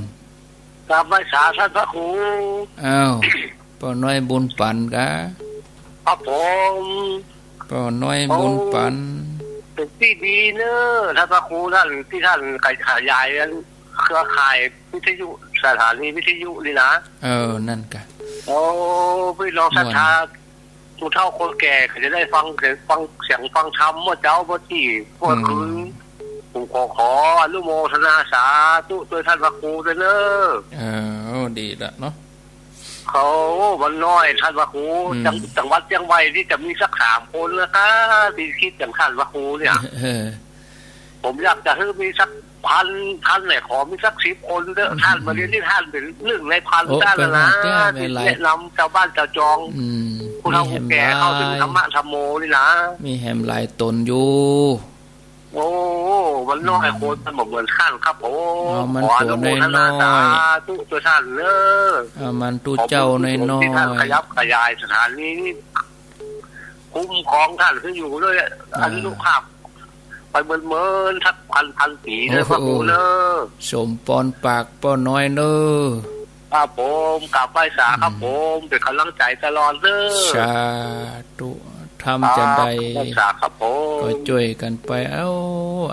กราบไหว้สาท่านพระครู อ้าว ป้อน้อยบุญปันกา ครับผม ป้อน้อยบุญปัน โอ้ เป๋นตี้ดีเนอะ ท่านพระครู ท่าน ตี้ท่านขยาย ขยายเครือข่ายวิทยุ สถานีวิทยุนี่นะ เออ นั่นกา โอ้ ปี้น้องศรัทธา ม่วน ผู้เฒ่าคนแก่เขาจะได้ฟังเสียง ฟังเสียงฟังธรรมเมื่อเจ๊าเมื่อตี้เมื่อคืน อืม ผมขอ ขออนุโมทนาสาธุตวยท่านพระครูตวยเนอะ เออ โอ้ ดีละเนาะ เขา มันน้อยท่านพระครู อืม จัง จังหวัดเจียงใหม่นี่จะมีสักสามคนนะกา ตี้กึ๊ดอย่างท่านพระครูเนี่ย เออ ผมอยากจะหื้อมีสักพัน พันเนี่ย ขอมีสักสิบคนเถอะ อืม ท่านมาเรียนนี่ท่านเป๋นนึ่งในพัน โอ้ ต้านแล้วนะ เป๋นหลาย ตี้แนะนำจาวบ้านจาวจอง อืม ผู้เฒ่าผู้แก่เข้าเถิงธรรมะธรรมโมนี่นะ มีแหมหลายต๋นอยู่ โอ้ มันน้อย อืม คนมันบ่เหมือนท่านครับผม เอา มัน ขออนุโมทนา ตั๋วน้อยๆ สาธุตวยท่านเนอะ เอา มันตุ๊เจ้าน้อยๆ ขอบคุณที่ท่านขยับขยายสถานีนี่ คุ้มครองท่านคืออยู่ด้วย อ่า อานุภาพ ไปเมินๆ สักพันพันปี๋เนอะ โอ้โห พระครูเนอะ สมปองปากป้อน้อยเนอะ ครับผม กราบไหว้สาครับผม อืม เป๋นก๋ำลังใจ๋ตลอดเนอะ สาธุ ธรรมจะได้ ครับ ไหว้สาครับผม ก็จ้วยกั๋นไป เอ้า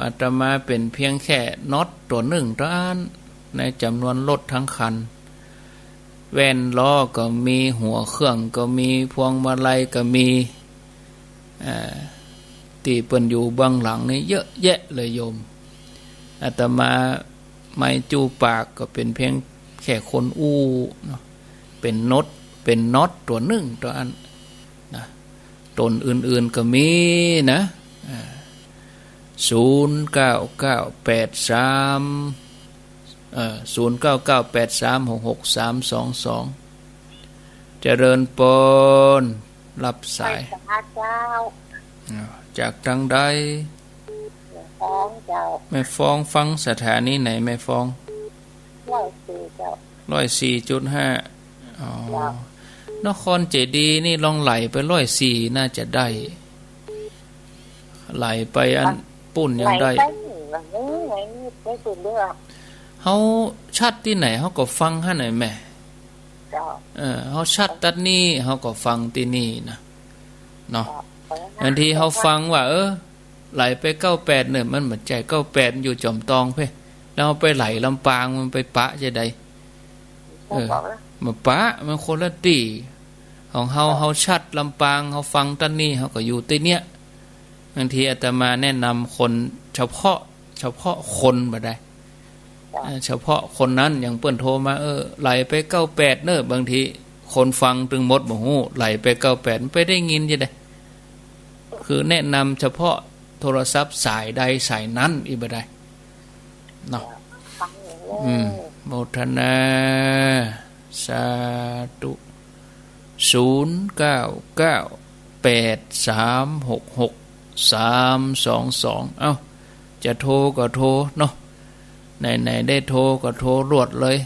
อาตมาเป๋นเพียงแค่น็อตตั๋วนึ่งเต้าอั้น ในจ๋ำนวนรถตึงคัน แว่นล้อก็มี หัวเครื่องก็มี พวงมาลัยก็มี อ่า ตี้เปิ้นอยู่เบื้องหลังนี่เยอะแยะเลยโยม อาตมาไมค์จู้ปากก็เป๋นเพียงแค่คนอู้เนาะ เป๋นน็อต เป๋นน็อตตั๋วนึ่งเต้าอั้นนะ ตั๋นอื่นๆ ก็มีนะ อ่า ศูนย์เก้าเก้าแปดสาม เอ่อ ศูนย์เก้าเก้าแปดสามหกหกสามสองสอง เจริญปอน รับสาย ไหว้สาเจ้า อ่า จากตางใด แม่ฟ้องเจ้า แม่ฟ้องฟังสถานีไหนแม่ฟ้อง ร้อยสี่เจ้า ร้อยสี่จุดห้า อ๋อ เจ้า นครเจดีย์นี่ลองไหลไปร้อยสี่น่าจะได้ ไหลไปอัน อ่ะ ปุ้นยังได้ ไหลไปนี่ ไหลนี่ ไหลนี่ ไหลสุดเลยอ่ะ เฮาชัดตี้ไหนเฮาก็ฟังหั้นน่ะแม่ เจ้า เออ เฮาชัดตัดนี่เฮาก็ฟังตี้นี่นะ เนาะ เจ้า บางทีเฮาฟังว่า เออ ไหลไปเก้าแปดเนี่ย มันบ่ใจ้ เก้าแปดมันอยู่จอมตองเพ่ แล้วเฮาไปไหลลำปางมันไปปะจะใด เออ บ่ปะ มันคนละตี้ ของเฮา ครับ เฮาชัดลำปาง เฮาฟังตัดนี่ เฮาก็อยู่ตี้เนี้ย บางทีอาตมาแนะนำคนเฉพาะ เฉพาะคนบ่ได้ ครับ เอ่อ เฉพาะคนนั้น อย่างเปิ้นโทรมา เออ ไหลไปเก้าแปดเนอะ บางทีคนฟังตึงหมดบ่ฮู้ ไหลไปเก้าแปด มันไปได้ยินจะใด คือแนะนำเฉพาะโทรศัพท์สายใดสายนั้นอีกบ่ได้ เนาะ ฟังอยู่ อืม โมทนา สาธุ ศูนย์เก้าเก้าแปดสามหกหกสามสองสอง เอ้า จะโทรก็โทรเนาะ ไหนๆ ได้โทรก็โทรลวดเลย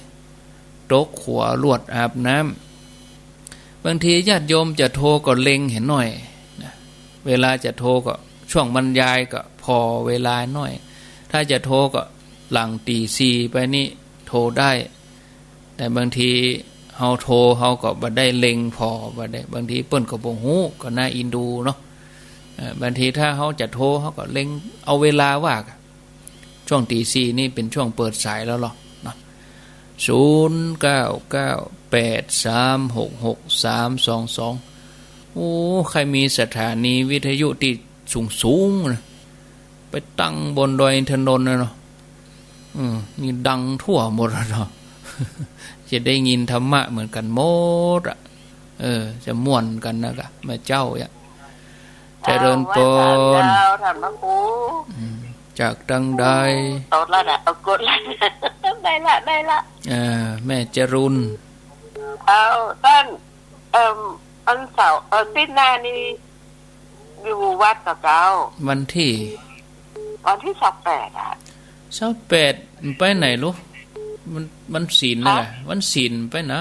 ตกหัวลวดอาบน้ำ บางทีญาติโยมจะโทรก็เล็งหันหน่อยนะ เวลาจะโทรก็ช่วงบรรยายก็พอเวลาหน่อย ถ้าจะโทรก็หลังตีสี่ไปนี่โทรได้ แต่บางทีเฮาโทรเฮาก็บ่ได้เล็งผ่อ บ่ได้ บางทีเปิ้นก็บ่ฮู้ ก็น่าเอ็นดูเนาะ เอ่อ บางทีถ้าเฮาจะโทรเฮาก็เล็งเอาเวลาว่า ช่วงตีสี่นี่เป๋นช่วงเปิดสายแล้วเหรอเนาะ ศูนย์เก้าเก้าแปดสามหกหกสามสองสอง โอ้ ใค่มีสถานีวิทยุตี้สูงๆ นะ ไปตั้งบนดอยอินทนนท์นะเนาะ อืม นี่ดังทั่วหมดแล้วเนาะ จะได้ยินธรรมะเหมือนกั๋นหมดอะ เออ จะม่วนกั๋นนะกะ แม่เจ้าอะ เจริญปอน เจ้า ท่านพระครู อืม จากตางใด ตดแล้วนะ เอากดแล้ว ได้ละ ได้ละ เออ แม่จรูน เอา ต้าน เอิ่ม วันเสาร์ เอ่อ อาทิตย์หน้านี่ อยู่วัดก่อเจ้า วันตี้ วันตี้ซาวแปดอะ ซาวแปด ไปไหนลูก วัน วันศีลน่ะ ฮะ วันศีลไปไหน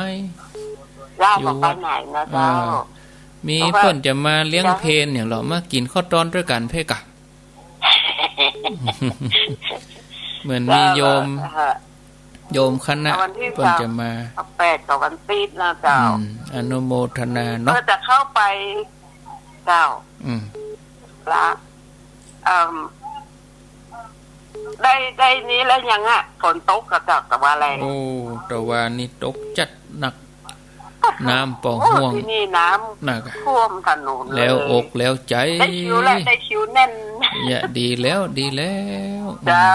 เจ้า อยู่วัด ก็ไปไหนนะเจ้า อ่า มี เพราะว่า เปิ้นจะมาเลี้ยงเพลอย่างเหรอ มากิ๋นข้าวต้อนตวยกั๋นเพ่กะ เหมือนมีโยม เจ้า เอ่อ โยมคณะ วันตี้ เปิ้นจะมา ซาวแปด ก็วันตี้นะเจ้า อืม อนุโมทนาเนาะ เออ จะเข้าไป เจ้า อืม ละ เอิ่ม ได้ ได้นี่แล้วยังอะ ฝนตกก่อเจ้า ตะวันแลง โอ้ ตะวันนี่ตกจัดหนัก น้ำป่อห้วง โอ้ ตี้นี่น้ำ หนักอะ ท่วมถนนเลย แล้วอกแล้วใจ๋ ได้คิวละ ได้คิวแน่น เนี่ย ดีแล้ว ดีแล้ว เจ้า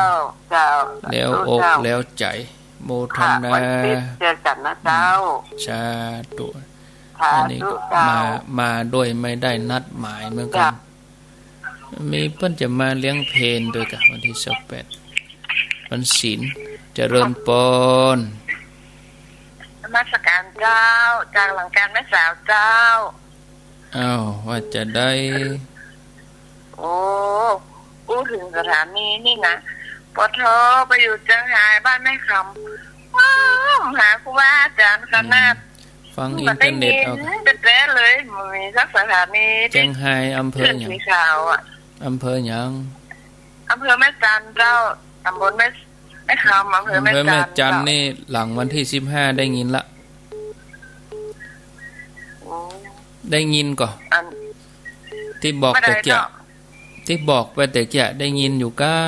เจ้า แล้วอก สาธุเจ้า แล้วใจ๋ โมทนา ค่ะ วันตี้เจอกั๋นนะเจ้า สาธุ สาธุ อันนี้ก็ เจ้า มา มาโดยไม่ได้นัดหมายเหมือนกั๋น เจ้า มีเปิ้นจะมาเลี้ยงเพลตวยกะ วันตี้ซาวแปด วันศีล เจริญปอน นมัสก๋านเจ้า จากหลังก๋านแม่สาวเจ้า อ้าว ว่าจะได้ โอ้ อู้เถิงสถานีนี่นะ ปอทอ ไปอยู่เจียงฮาย บ้านแม่คำ ว้าว หาครูบาอาจ๋ารย์ขนาด อืม ฟังอินเทอร์เน็ตเอา บ่ได้ยินแต๊ๆ เลย บ่มีสักสถานี เจียงฮายอำเภอหยัง ขึ้นสีขาวอะ อำเภอหยัง อำเภอแม่จันเจ้า ตำบลแม่ แม่คำ อำเภอแม่จัน อำเภอแม่จัน เจ้า นี่หลังวันตี้สิบห้าได้ยินละ โอ้ ได้ยินก่อ อัน ตี้บอกตะเกียะ บ่ได้เนาะ ตี้บอกไปตะเกียะ ได้ยินอยู่ก้า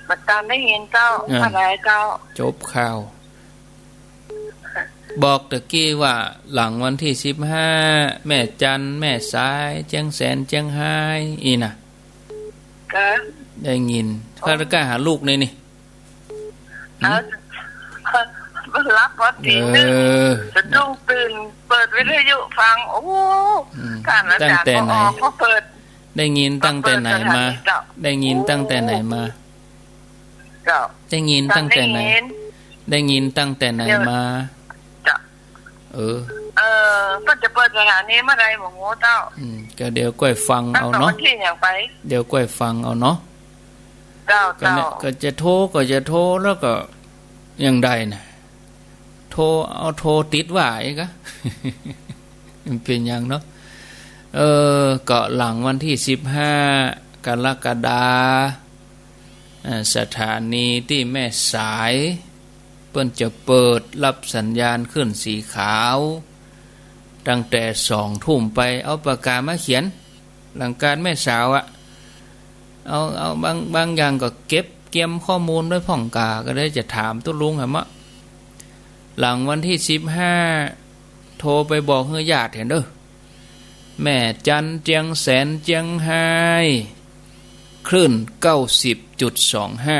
บ่ตันได้ยินเจ้า อ่า บ่ได้เจ้า จบข่าว บอกตะกี้ว่าหลังวันตี้สิบห้า แม่จัน แม่สาย เจียงแสน เจียงฮาย อี้นะ ก็ ได้ยิน โอ้ ข้าราชการหาลูกนี่นี่ เอา หืม หลับพอตีหนึ่ง เออ สะดุ้งตื่น เปิดวิทยุฟัง โอ้ อืม ท่านอาจ๋ารย์ ตั้งแต่ไหน ปอ ปอเปิด ได้ยินตั้งแต่ไหนมา ปอเปิดสถานีเจ้า ได้ยินตั้งแต่ไหนมา เจ้า ได้ยินตั้งแต่ไหน ได้ยิน ได้ยินตั้งแต่ไหนมา เจ้า เออ เออ เปิ้นจะเปิดสถานีเมื่อใดบ่ฮู้เจ้า อืม ก็เดี๋ยวก้อยฟังเอาเนาะ ตั้งแต่วันตี้หยังไป เดี๋ยวก้อยฟังเอาเนาะ เจ้า ก็เนี่ย เจ้า ก็จะโทร ก็จะโทร แล้วก็ยังได้นะ โทร เอาโทรติดว่าอีกอะ มันเป๋นหยังเนาะ เออ ก็หลังวันตี้สิบห้า กรกฎา อ่า สถานีตี้แม่สาย เปิ้นจะเปิดรับสัญญาณขึ้นสีขาว ตั้งแต่สองทุ่มไป เอาปากกามาเขียน หลังก๋านแม่สาวอะ เอา เอา บาง บางอย่างก็เก็บเกียมข้อมูลไว้พ่องกา ก็ได้จะถามตุ๊ลุงหะมะ หลังวันตี้สิบห้า โทรไปบอกหื้อญาติหั้นเน่อ แม่จัน เจียงแสน เจียงฮาย คลื่น เก้าสิบจุดสองห้า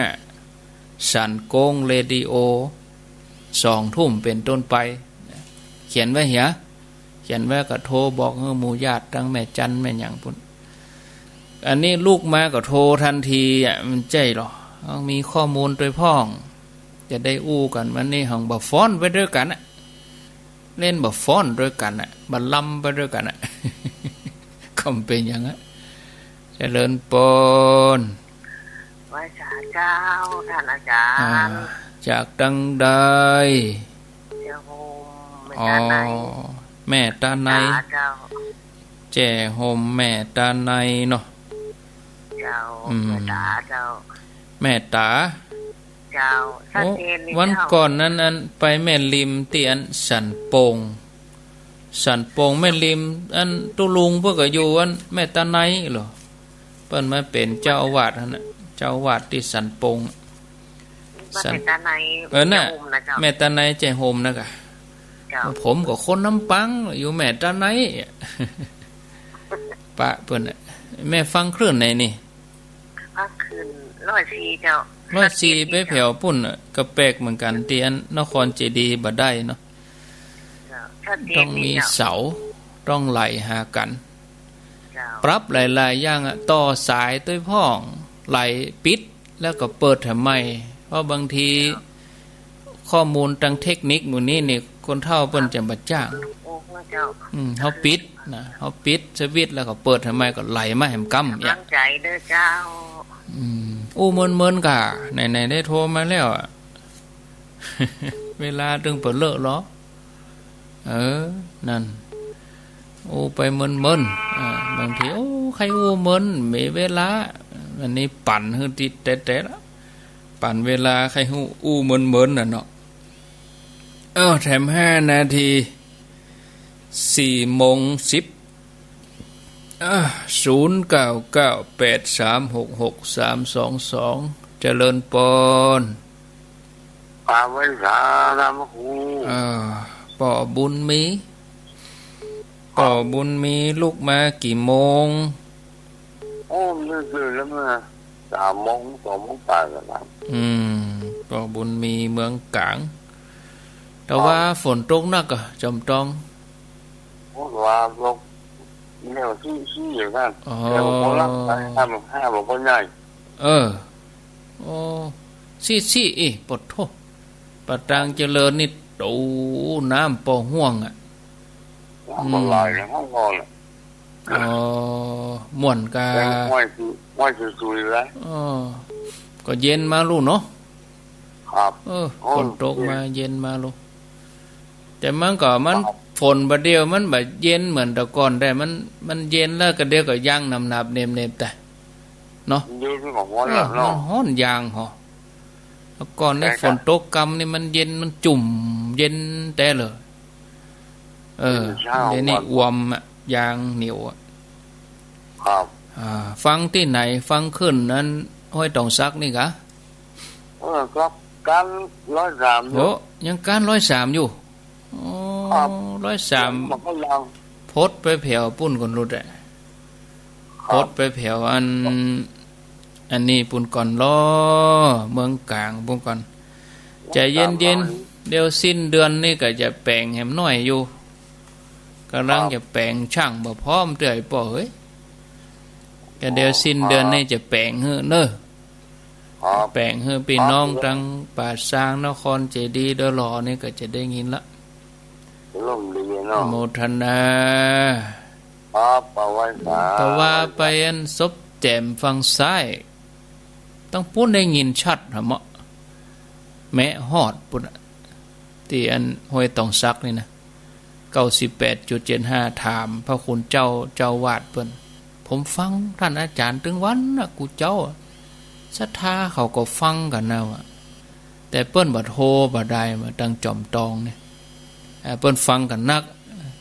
สันโกงเรดิโอ สองทุ่มเป๋นต้นไป เขียนไว้เหีย เขียนไว้ก็โทรบอกหื้อหมู่ญาติตังแม่จันแม่หยังปุ้น อันนี้ลูกมาก็โทรตันทีอะ มันใจ้หรอ ต้องมีข้อมูลตวยพ่อง จะได้อู้กั๋น วันนี้หังบ่ฟ้อนไปตวยกั๋นอะ เล่นบ่ฟ้อนตวยกั๋นอะ บ่ลำไปตวยกั๋นอะ ก็บ่เป๋นหยังอะ เจริญปอน ไหว้สาเจ้า ท่านอาจ๋ารย์ อ่า จากตังใด เจียโฮม แม่ตาไน อ๋อ แม่ตาไน จ๋าเจ้า เจียโฮมแม่ตาไนเนาะ เจ้า อืม แม่ตาเจ้า แม่ตา เจ้า โอ้ ชัดเจนเลย วันก่อนนั้น เจ้า อันไปแม่ริมตี้อันสันโป่ง สันโป่งแม่ริม อันตุ๊ลุงเปิ้นก็อยู่อันแม่ตาไนเหรอ เปิ้นมาเป๋นเจ้าอาวาสหั้นน่ะ เจ้าอาวาสตี้สันโป่ง มา สัน แม่ตาไน เออน่ะ เจียโฮมนะเจ้า แม่ตาไนเจียโฮมนะกะ เจ้า ผมก็คนลำปาง อยู่แม่ตาไน ปะเปิ้นน่ะ แม่ฟังคลื่นไหนนี่ ฟังคลื่นร้อยสี่เจ้า ร้อยสี่ ชัดเจนดีเจ้า ไปแผวปุ้นน่ะ ก็แปลกเหมือนกั๋น ตี้อันนครเจดีย์บ่ได้เนาะ เจ้า ชัดเจนดีเจ้า ต้องมีเสา ต้องไหลหากั๋น เจ้า ปรับหลายๆ อย่างอะ ต่อสายตวยพ่อง ไหลปิด แล้วก็เปิดแถมใหม่ เพราะบางที ข้อมูลตางเทคนิคหมู่นี้นี่ คนเฒ่าเปิ้นจะบ่จ้าง โอ้ เจ้า อืม เฮาปิดนะ เฮาปิดสวิตช์แล้วก็เปิดแถมใหม่ ก็ไหลมาแหมกำ กำลังใจ๋เน่อเจ้า อืม อู้เมินๆ ก่า ไหนๆ ได้โทรมาแล้วอะ เวลาตึงเป๋อเลอะลอ เออ นั่น อู้ไปเมินๆ อ่า บางที โอ้ ใค่อู้เมิน มีเวลา อันนี้ปั่นหื้อติดแต๊ๆ ละ ปั่นเวลาใค่อู้ อู้เมินๆ น่ะเนาะ เอ้า แถมห้านาที สี่โมงสิบ อ่า ศูนย์เก้าเก้าแปดสามหกหกสามสองสอง เจริญปอน ปาไว้สาธารณะครู อ่า ป้อบุญมี ป้อบุญมีลุกมากี่โมง โอ้ มื้อซืนแล้วมา สามโมง สองโมงป๋ายแล้วนะ อืม ป้อบุญมีเมืองก๋าง แต่ว่า ครับ ฝนตกหนักอะ จอมตอง โอ้ ว่าตก แนวซี้ๆ อย่างนั้น อ๋อ แต่ว่าบ่หลับไป ห้าม ห้ามบ่ใหญ่ เออ โอ้ ซี้ๆ อี ปะโธ่ ปะตางเจริญนี่ โอ้ น้ำปอห้วงอะ น้ำบ่ไหล อืม ห้องนอนอะ อ๋อ ม่วนกา แต่ห้อยซุย ห้อยซุยๆ แล้ว อ๋อ ก็เย็นมาลูกเนาะ ครับ เออ โอ้ ฝนตกมา เย็น เย็นมาลูก แต่มันก็ มัน ครับ ฝนบ่าเดี่ยวมันบ่เย็นเหมือนแต่ก่อน แต่มัน มันเย็นแล้วก็เดี๋ยวก็ยังหนำๆ เหน็บๆ แต่ เนาะ เดี๋ยวนี้ก็ฮ้อน เออ แล้วเนาะ มันฮ้อนยางหอ แต่ก่อนนี่ ใช่ครับ ฝนตกกำนี่มันเย็น มันจุ่มเย็นแต๊เลย เออ เดี๋ยวนี้อ่วมอะ ยางเหนียวอะ ครับ อ่า ฟังตี้ไหน ฟังขึ้นนั้น ห้วยตองสักนี่กา เออ ครับ ก้านร้อยสามอยู่ โอ้ ยังก้านร้อยสามอยู่ อ๋อ ครับ ร้อยสาม มันก็ยาว พดไปแผวปู๊นก่อนลุดอะ ครับ พดไปแผวอัน อันนี้ปู๊นก่อนลอ เมืองก๋างปู๊นก่อน ใจ๋เย็นๆ เดี๋ยวสิ้นเดือนนี่ก็จะแป๋งแหมหน้อยอยู่ ก่ำลัง ครับ จะแป๋ง ช่างบ่พร้อมเตื้อ ไอ้ป้อเอ้ย ก็เดี๋ยวสิ้นเดือนนี่จะแป๋งหื้อเน่อ ครับ แป๋งหื้อปี้น้อง ครับ ตังป่าซาง นครเจดีย์ เด้อหล่อ นี่ก็จะได้ยินละ ร่มดีเนาะ โมทนา ครับ ปาไว้สา แต่ว่าไปอันศพแจ่มฝั่งซ้าย ตังปู๊นได้ยินชัดหะเมาะ แมะฮอดปู๊นอะ ตี้อันห้วยตองสักนี่นะ เก้าสิบแปดจุดเจ็ดห้า ถามพระคุณเจ้า เจ้าวาดเปิ้น ผมฟังต้านอาจ๋ารย์ตึงวันนะ กูเจ้า ศรัทธาเขาก็ฟังกั๋นนะวะ แต่เปิ้นบ่โทรบ่ได้มาตังจอมตองเนี่ย อ่า เปิ้นฟังกั๋นนัก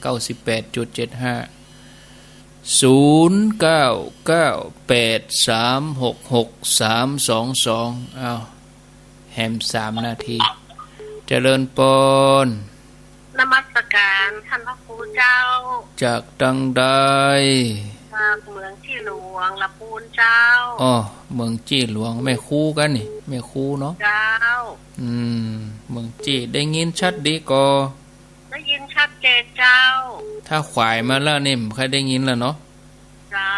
เก้าสิบแปดจุดเจ็ดห้า ศูนย์เก้าเก้าแปดสามหกหกสามสองสอง อ้าว แหมสามนาที เจริญปอน นมัสการต้านพระครูเจ้า จากตังใด จากเมืองจี้หลวง ละปูนเจ้า อ้อ เมืองจี้หลวง แม่ครูกั๋นนี่ แม่ครูเนาะ เจ้า อืม เมืองจี้ ได้ยินชัดดีก่อ ได้ยินชัดเจนเจ้า ถ้าขวายมาแล้วนี่ บ่ค่อยได้ยินแล้วเนาะ เจ้า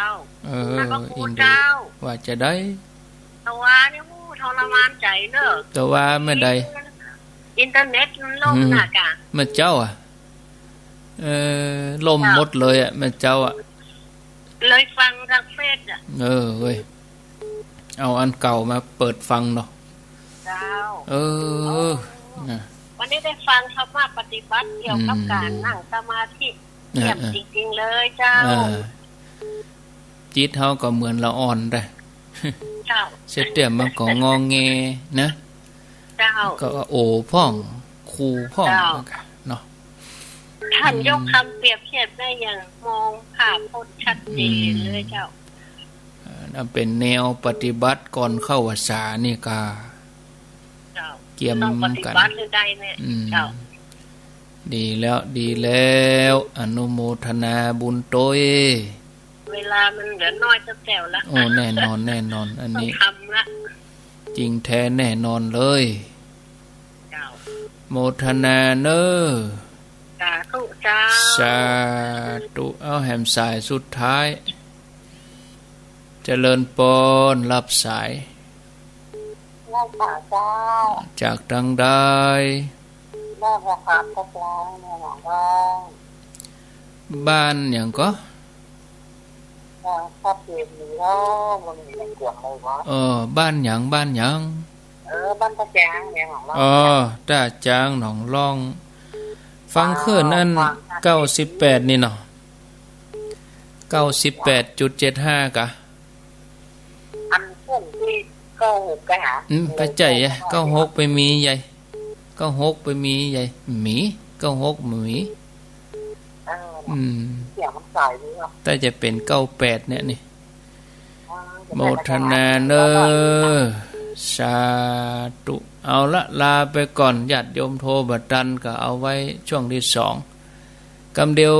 เออ ท่านพระครู อินดี เจ้า ว่าจะได้ แต่ว่านี่ โอ้ ทรมานใจ๋เน่อ แต่ว่าแม่ใด อินเทอร์เน็ตมันล่ม อืม นักอะ แม่เจ้าอะ เออ ล่ม เจ้า หมดเลยอะ แม่เจ้าอะ เลยฟังตางเฟซอะ เออ เว้ย เอาอันเก่ามาเปิดฟังเนาะ เจ้า เออ นะ วันนี้ได้ฟังธรรมะปฏิบัติเกี่ยวกับ อืม ก๋านนั่งสมาธิ เยี่ยม เออ จริงๆ เลยเจ้า เออ จิตเฮาก็เหมือนละอ่อนได้ เจ้า เสียเตี้ยมันก็งอแงนะ เจ้า ก็โอพ่อง คูพ่อง เจ้า เนาะ ท่าน อืม ยกคำเปรียบเทียบได้อย่างมองภาพพจน์ชัดเจนเลยเจ้า อืม เอ่อ นั่นเป๋นแนวปฏิบัติก่อนเข้าพรรษานี่กา เจ้า เกียม ต้องปฏิบัติ กั๋น หื้อได้แน่ อืม เจ้า ดีแล้ว ดีแล้ว อนุโมทนาบุญตวย เวลามันเหลือน้อยแต๊ๆ ละ โอ้ แน่นอน แน่นอน อันนี้ ต้องทำละ จริงแท้แน่นอนเลย เจ้า โมทนาเน่อ สาธุเจ้า สาธุ เอาแหมสายสุดท้าย เจริญปอน รับสาย ค่ะเจ้า จากตางใด แม่บัวขาว เจ้า แม่หนองลอง บ้านหยังก่อ เออ บ้านหยัง บ้านหยัง เออ บ้านต้าจาง แม่หนองลอง อ๋อ ต้าจาง หนองลอง ฟังคลื่นอัน เก้าสิบแปด นี่เนาะ เก้าสิบแปดจุดเจ็ดห้า กะ อันเปิ้นตี้เก้าหกกะหา อืม ไปใจ๋อะ เก้าหกไปมีใหญ่ เก้าหกไปมีใหญ่ มี เก้าหกมี เออ อืม เสียงมันใสดีเนาะ แต่จะเป๋นเก้าแปดเนี่ยนี่ เออ โมทนาเน้อ สาธุ เอาละ ลาไปก่อน ญาติโยมโทรบ่ตันก็เอาไว้ช่วงตี้สอง กำเดียว